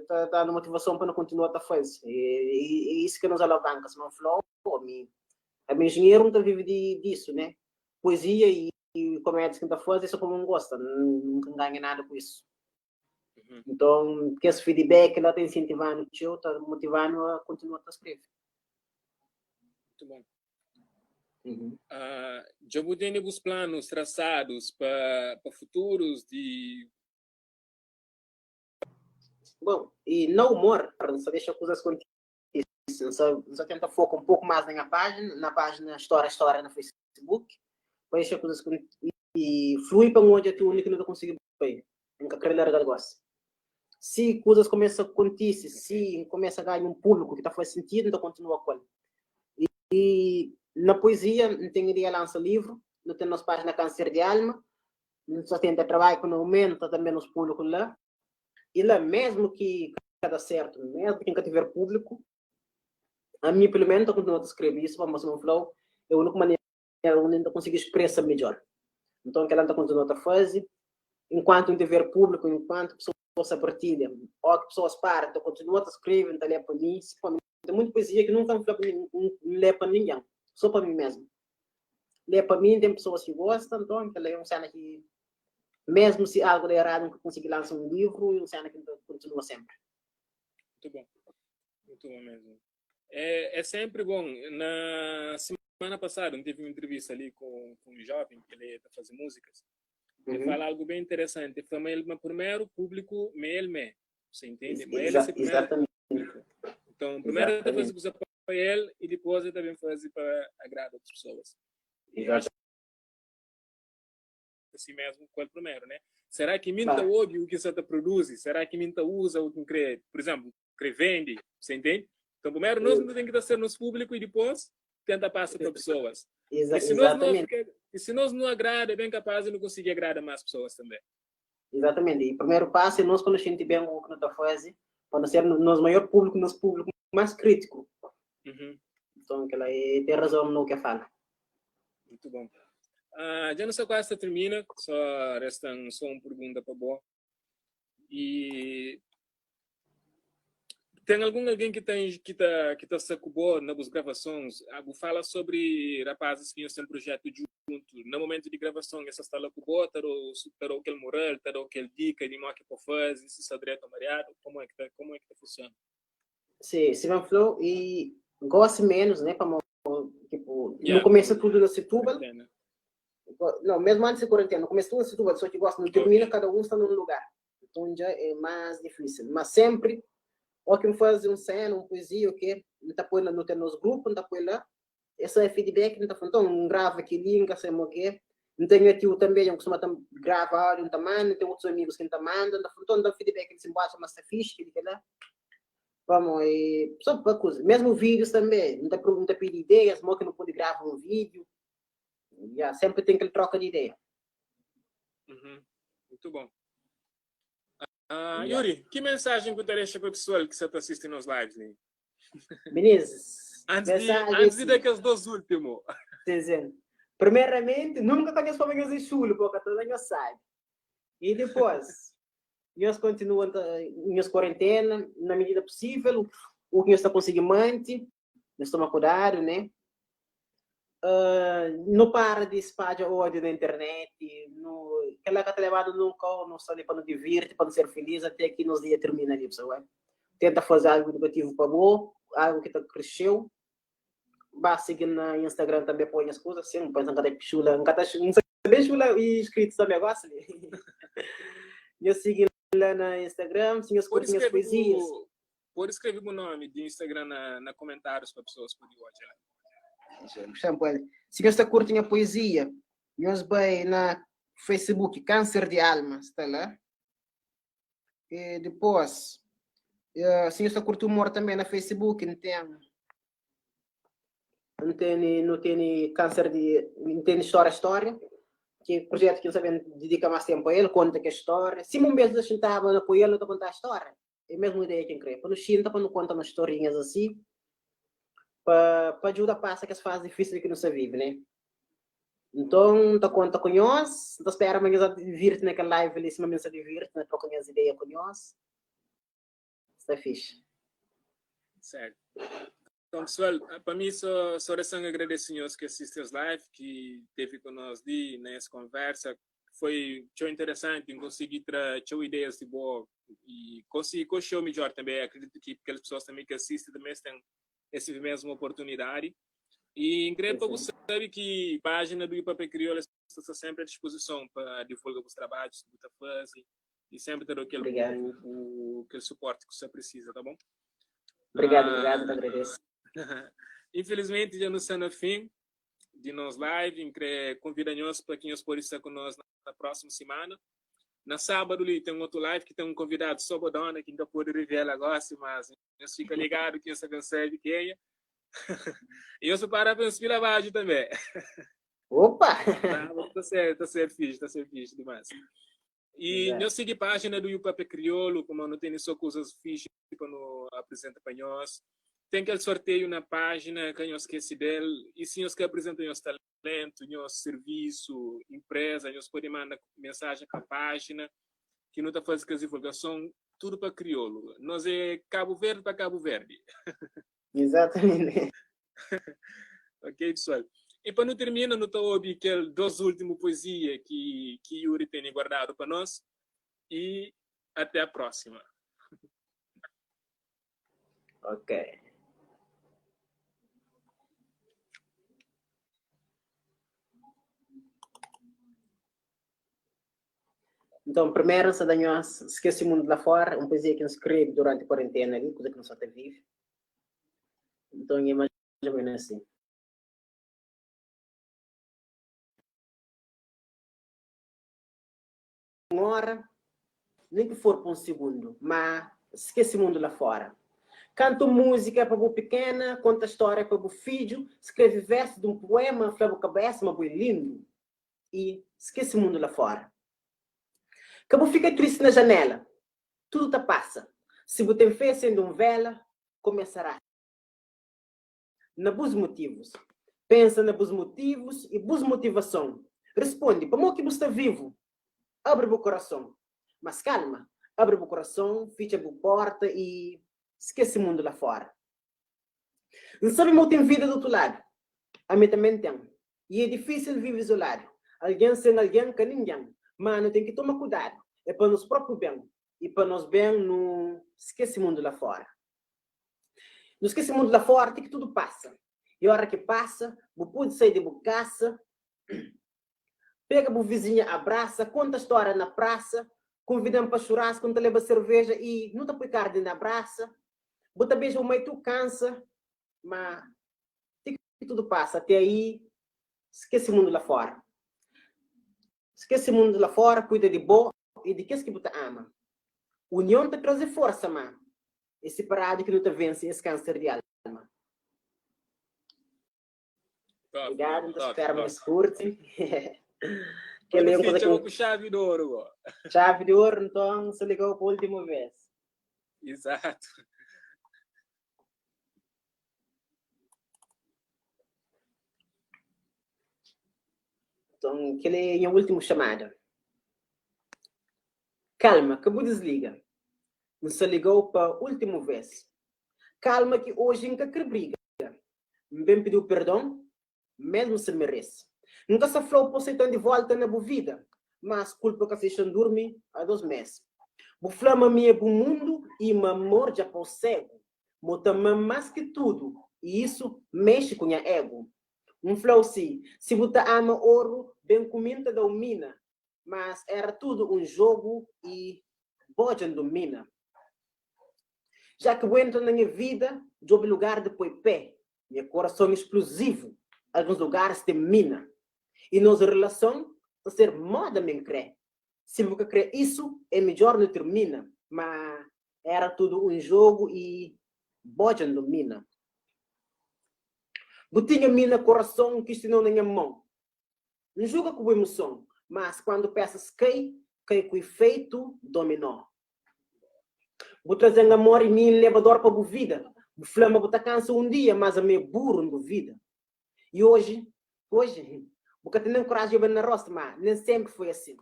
Speaker 1: Ta da-nu motivason pa nu kontinua ta faze. E isu ki nos alavanka. Sima N fla-u, ami ami é enjenheru, N ta vive di disu, né? Poezia i komédias ki N ta faze é so pamodi N gosta, N ka ganha nada ku isu. Nton, kes feedback la ta insentiva-nu txeu, ta motiva-nu a kontinua ta skrebe.
Speaker 2: Mutu bon. Dja bu tene bus planus trasadus pa pa futurus di.
Speaker 1: Bon, i na umor, N sta dexa kuzas kontise. N sta N sta tenta foka un poku mas na nha pájina, na pájina Stória Stória na Facebook, pa dexa kuzas i flui pa N odja ti undi ki nu ta konsigi bai. N ka kre larga-l gosi. Si kuzas kumesa kontise, si N kumesa ganha un públiku ki ta faze sintidu, N ta kontinua ku el. I na poezia, N ten ideia lansa livru, nu ten nos pájina Kánser di Alma, nu sta tenta trabadja pa nu aumenta tanbe nos públiku la. I la, mesmu ki ka da sertu, mesmu ki N ka tiver públiku, ami pelu ménus N ta kontinua ta skrebe isu, pamodi sima N fla-u, é úniku manera undi N ta konsigi spresa midjór. Nton, kel-la N ta kontinua ta faze. Enkuantu N tiver públiku, enkuantu pesoas ta partilha, ó ki pesoas para, N ta kontinua ta skrebe, N ta lé pa mi. Si pa mi, ten monti poezia ki nunka N fla pa mi, N lé pa ningen, sô pa mi mésmu. Lé pa mi, ten pesoas ki gosta, nton kel-la é un séna ki, mésmu si algu da eradu, N ka konsigi lansa un livru, é un séna ki N ta kontinua sénpri.
Speaker 2: Mutu bon, mutu bon mésmu. É, é sempre bom. Na semana passada, eu tive uma entrevista ali com, com um jovem que ele está fazendo músicas. Ele fala algo bem interessante. Ele fala, mas ele, mas primeiro público, mas ele me. Você entende? Mas ele é primeiro.
Speaker 1: Exatamente.
Speaker 2: Então, primeiro ele está fazendo coisa para ele e depois ele também faz para agradar outras pessoas. E eu acho assim mesmo com ele primeiro, né? Será que mim tá ouve o que você tá produz? Será que mim tá usa o que crê? Por exemplo, crê vende, você entende? Então, primeiro nós não tem que ser nosso público e depois tenta passar para pessoas.
Speaker 1: Exa
Speaker 2: E se nós não
Speaker 1: exatamente.
Speaker 2: fica, e se nós não agrada, é bem capaz de não conseguir agradar mais pessoas também.
Speaker 1: Exatamente. E primeiro passo é nós quando a gente bem o que nós tá fazer, para não ser nosso maior público, nosso público mais crítico.
Speaker 2: Uhum.
Speaker 1: Então, aquela é, tem razão no que fala.
Speaker 2: Muito bom. Ah, já nossa quase termina, só restam só uma pergunta para boa. E tem algum alguém que tem que tá que tá sacubou nas gravações? Ah, bu fala sobre rapazes que têm um projeto junto. No momento de gravação, essa está lá com tarou tarou aquele moral, tarou aquele dica de como é que pode fazer, se está direto ou mareado, como é que tá, como é que tá funciona?
Speaker 1: Sim, se bem falou, e gosto menos, né, para tipo,
Speaker 2: Yeah,
Speaker 1: no começo tudo na Setúbal,
Speaker 2: quarentena.
Speaker 1: não, mesmo antes da quarentena, no começo tudo na Setúbal, só que gosto, não termina,
Speaker 2: Ok.
Speaker 1: cada um está num lugar. Então já é mais difícil. Mas sempre, ou quem faz um cena, um poesia, o quê, não tá põe no nosso grupo, não tá põe lá, esse é feedback, não tá falando, então, não grava aqui link, sei o quê. Não tenho tio também, eu costumo tam grava áudio, não tá manda, tem outros amigos que não tá manda, não tá falando, então, dá feedback, eles embaixo, mas tá fixe, que lá. Vamos, e só para coisa. Mesmo vídeos também, não tá, não tá pedir ideias, mo que não pode gravar um vídeo. Yeah, sempre tem aquele troca de ideia.
Speaker 2: Uhum. Muito bom. Ah,
Speaker 1: Yeah.
Speaker 2: Yuri, que mensagem que você deixa para o pessoal que está assistindo nos lives? Né?
Speaker 1: Meninas,
Speaker 2: Antes di,
Speaker 1: Mensagem é
Speaker 2: antes di da
Speaker 1: assim.
Speaker 2: kes dos último.
Speaker 1: Sim, sim. Primeiramente, nunca ka nhos pa nhos é chulo, porque toda nhos sabe. E depois, nhos continua nhos quarentena na medida possível, o que nhos ta consegui mante, nhos toma cuidado, né? Uh, no para di spadja ódio na internet, no, kel-la ka ta lebadu nunka, no sta li pa nu divirti, pa nu ser feliz até ki nos dia termina li, pessoal. Tenta faze algu edukativu pa bo, algu ki ta kresceu. Ba sigi-m na Instagram tanbe poi nhas kuza, sin, pa N ka ta xula, N ka ta, N sabe xula i skritus tanbe gosi li. Nhos sigi-m la na Instagram, si nhos
Speaker 2: Pode
Speaker 1: kurti nhas
Speaker 2: skrebe
Speaker 1: poezias.
Speaker 2: bu, Pode skrebe bu nomi di Instagram na na komentárius pa pesoas pode odja la.
Speaker 1: Si nhos ta kurti nha poezia, nhos bai na Facebook Câncer de Alma, sta la. E dipôs, si nhos ta kurti humor tanbe na Facebook N ten N tene nu tene Câncer di N tene História História, ki é projetu ki N sa ben didika más tenpu a el, konta kes stória. Sima un bes nu ta xintaba na apoia-l nu ta kontaba stória. É mesmu ideia ki N kre, pa nu xinta pa nu konta nos storinhas asi, pa pa djuda pasa kes fazi difisil ki nu sta vive, ne? Nton, N ta konta ku nhos, N ta spera ma nhos ta divirti na kel live li sima mi N sta divirti na troka nhas ideia ku nhos. Sta fixi.
Speaker 2: Certo. Então, pessoal, pa mi só, só resta agradece nhos ki assiste es live, ki teve ku nós li nessa conversa. Foi txeu interessante, N consegui tra txeu ideias di bo e consegui conxeu midjor também. Acredito ki aquelas pessoas também que assistem também têm esse mesma oportunidade. E N kre pa bu sabe ki página do Ipapé Crioula está sempre à disposição pa divulga bus trabalhos que bu ta faze e sempre ta dau kel, o, kel suporte que você precisa, tá bom?
Speaker 1: Obrigado, obrigado, te agradeço.
Speaker 2: Infelizmente já nos está na fim de nos live, N kre convida nhos pa ki nhos pode estar conosco na próxima semana. Na sábado li tem outro live que tem um convidado só bodona que nunca pode revelar agora, mas nhos fica ligado que nhos sabe sabe quem é. E eu prepara para inspirar abaixo também.
Speaker 1: Opa!
Speaker 2: Tá, tá ser, tá ser fixe, tá ser fixe demais. E Exato. nós siga a página do Yupape Crioulo, como não tem só coisas fixe para nos apresentar para nós. Tem aquele sorteio na página que nós esquece dele. E se nós quer apresentar nosso talento, nosso serviço, empresa, nós pode mandar mensagem para a página, que não está fazendo a divulgação, tudo para crioulo. Nós é Cabo Verde para Cabo Verde.
Speaker 1: Exatamente.
Speaker 2: Ok, pessoal. E para não terminar, não estou ouvir aquele dos últimos poesia que que Yuri tem guardado para nós. E até a próxima.
Speaker 1: Ok. Então, primeiro, se nós esquece o mundo lá fora, uma poesia que eu escrevo durante a quarentena ali, coisa que não só te vive. Então, é mais ou menos assim. Uma hora, nem que for por um segundo, mas esquece o mundo lá fora. Canto música para bu pequena, conta história para bu filho, escreve verso de um poema, fla bu cabeça, mas bu é lindo. E esquece o mundo lá fora. Que bu fica triste na janela, tudo ta passa. Se bu tem fé sendo um vela, começará na bus motivos. Pensa na bus motivos e bus motivason. Responde, pamodi ki bu sta vivu? Abri bu korason. Mas kalma, abri bu korason, fitxa bu porta i skese mundu la fora. N sabe ma bu ten vida di otu ladu. Ami tanbe N ten. I é difísil vive izoladu. Algen sen algen ka ningen. Má nu ten ki toma kudadu. É pa nos própriu ben. I pa nos ben nu skese mundu la fora. Nu skese mundu la fora ti ki tudu pasa. I ora ki pasa, bu pode sai di bu kasa, pega bu vizinha abrasa, konta stória na prasa, konvida-m pa xurasku, nu ta leba serveja i nu ta poi karni na brasa. Bu ta beja bu mai tu kansa, ma ti ki tudu pasa, ate ai skese mundu la fora. Skese mundu la fora, kuida di bo i di kes ki bu ta ama. Union ta traze forsa, má é siparadu ki nu ta vense es kánser di alma.
Speaker 2: Top,
Speaker 1: Obrigadu, N ta
Speaker 2: top,
Speaker 1: spera ma
Speaker 2: top.
Speaker 1: nhos kurti.
Speaker 2: Pa
Speaker 1: Kel-li
Speaker 2: nu
Speaker 1: é un kuza
Speaker 2: fitxa
Speaker 1: ki
Speaker 2: ku xavi di oru, go.
Speaker 1: Xavi di oru, nton, N sta liga-u pa últimu vês.
Speaker 2: Exato.
Speaker 1: Nton, kel é nha últimu xamada. Kalma, ka bu disliga. N sta liga-u pa últimu vês. Kalma ki oji N ka kre briga. N ben pidi-u perdon, mésmu si N merese. N ka sta fla-u pa bu seita-m di vólta na bu vida, mas kulpa ka sta dexa-m durmi há dos mês. Bu fla ma mi é bu mundu i ma amor dja pô-u ségu. Ma u ta ama-m más ki tudu i isu mexe ku nha égu. N fla-u si, si bu ta ama oru, ben ku mi N ta da-u mina. Mas era tudu un jogu i bo dja N dumina. Já ki bu entra na nha vida, djobe lugar di poi pé. Nha korason ispluzivu, alguns lugaris ten mina. I nos relason ta ser moda mi N kre. Si bu ka kre isu, é midjor nu tirmina. Ma era tudu un jogu i bo dja N dumina. Bu tinha mi na korason, kistionau na nha mon. N juga ku bu emoson, mas kuandu pesas kai, kai ku ifeitu dominó. Bu traze-m amor i mi N leba dor pa bu vida. Bu fla ma bu ta kansa un dia, mas ami é buru, N duvida. I oji, oji, bu ka ten nen koraji di obi-m na rostu, ma nen senpri foi asin.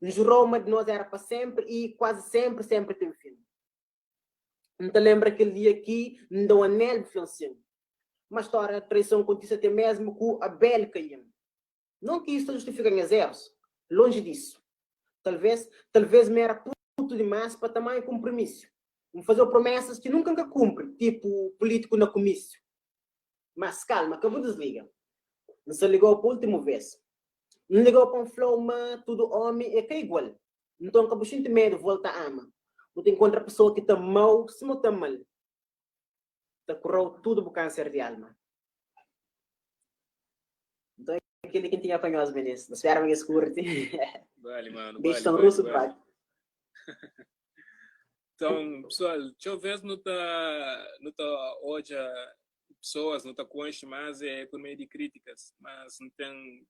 Speaker 1: N jura-u ma di nos era pa senpri i kuazi senpri, senpri ten fin. N ta lenbra kel dia ki N da-u anel, bu fla-m sin. Ma stória di traison kontise até mésmu ku Abel i Kain. Non ki isu ta justifika nhas erus, lonji disu. Talvês, talvês mi éra putu dimás pa tamanhu kunprimisiu. N faze-u promésas ki nunka N ka kunpri, tipu pulítiku na kumísiu. Mas kalma, ka bu disliga. N sta liga-u pa últimu vês. N liga-u pa N fla-u ma tudu ómi é ka igual. Nton ka bu xinti medu volta ama. Bu ta inkontra pesoa ki ta ama-u sima u ta ama-l. Ta kura-u tudu bu kánser di alma. Nton é kel-li ki N tinha pa nhos, minis. N spera ma nhos kurti.
Speaker 2: Bali, mano,
Speaker 1: Beijo
Speaker 2: bali,
Speaker 1: tão
Speaker 2: bali,
Speaker 1: russo,
Speaker 2: bali.
Speaker 1: bali.
Speaker 2: Então, pessoal, txeu vez nu ta nu ta odja pessoas, nu ta konxe mas é por meio de críticas, mas N ten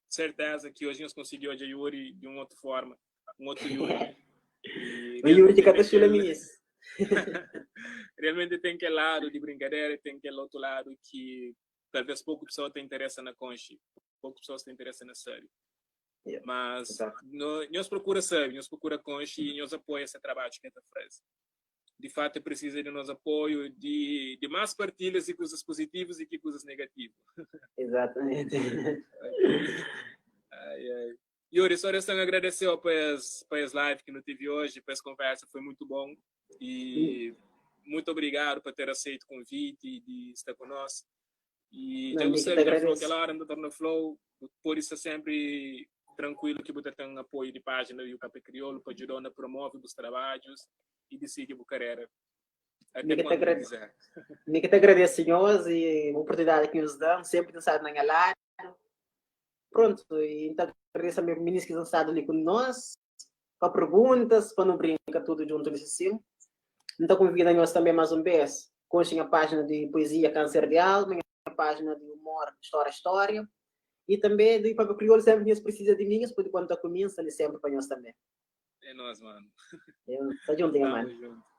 Speaker 2: serteza ki hoje nhos konsigi odja Yuri di un otu forma, un otu Yuri. E
Speaker 1: Un Yuri ki
Speaker 2: realmente
Speaker 1: ka ta
Speaker 2: tem
Speaker 1: xula
Speaker 2: kel
Speaker 1: minis.
Speaker 2: realmente tem kel ladu di brinkadera e tem kel otu ladu ki talvez pouku pessoa ta interesa na konxe, pouku pessoas ta interesa na sabe.
Speaker 1: Yeah,
Speaker 2: Mas
Speaker 1: exato.
Speaker 2: no, nhos procura sabe, nhos procura konxe e nhos apoia esse trabalho que el ta faze. Di fato el precisa di nos apoio, di, di mais partilhas di kuzas positivos e ki kuzas negativos.
Speaker 1: Exatamente.
Speaker 2: Ai, ai. Yuri, só resta agradeceu pa es, pa es live que nu tive hoje, pa es conversa, foi muito bom. E muito obrigado por ter aceito o convite e de estar conosco. E
Speaker 1: Não,
Speaker 2: dja bu
Speaker 1: mi ki ta
Speaker 2: sabe, dja falou
Speaker 1: agradece.
Speaker 2: kel hora, N ta torna fla-u, bu pode sta sempre tranquilo ki bu ta ten apoio di página di UKP Kriolu pa djuda-u na promove bus trabadjus e di sigi bu karera
Speaker 1: Mi
Speaker 2: até
Speaker 1: ki ta
Speaker 2: quando bu
Speaker 1: agrade
Speaker 2: quiser.
Speaker 1: mi ki ta agradece nhos e oportunidade ki nhos da-m, sempre ten stadu na nha ladu. Pronto, e N ta agradece também minis ki ten stadu li ku nos, pa perguntas, pa nu brinka tudu djuntu nesse sim. N ta konvida nhos também mais um bes, konxe nha página di poesia Câncer de Alma, nha página di humor História História, e também di Papia Kriolu, sempre ki nhos precisa di mi, nhos pode konta ku mi, N sta li sempre pa nhos também.
Speaker 2: É nós, mano.
Speaker 1: Eu, sta djuntu nha
Speaker 2: Tamo
Speaker 1: mano.
Speaker 2: junto.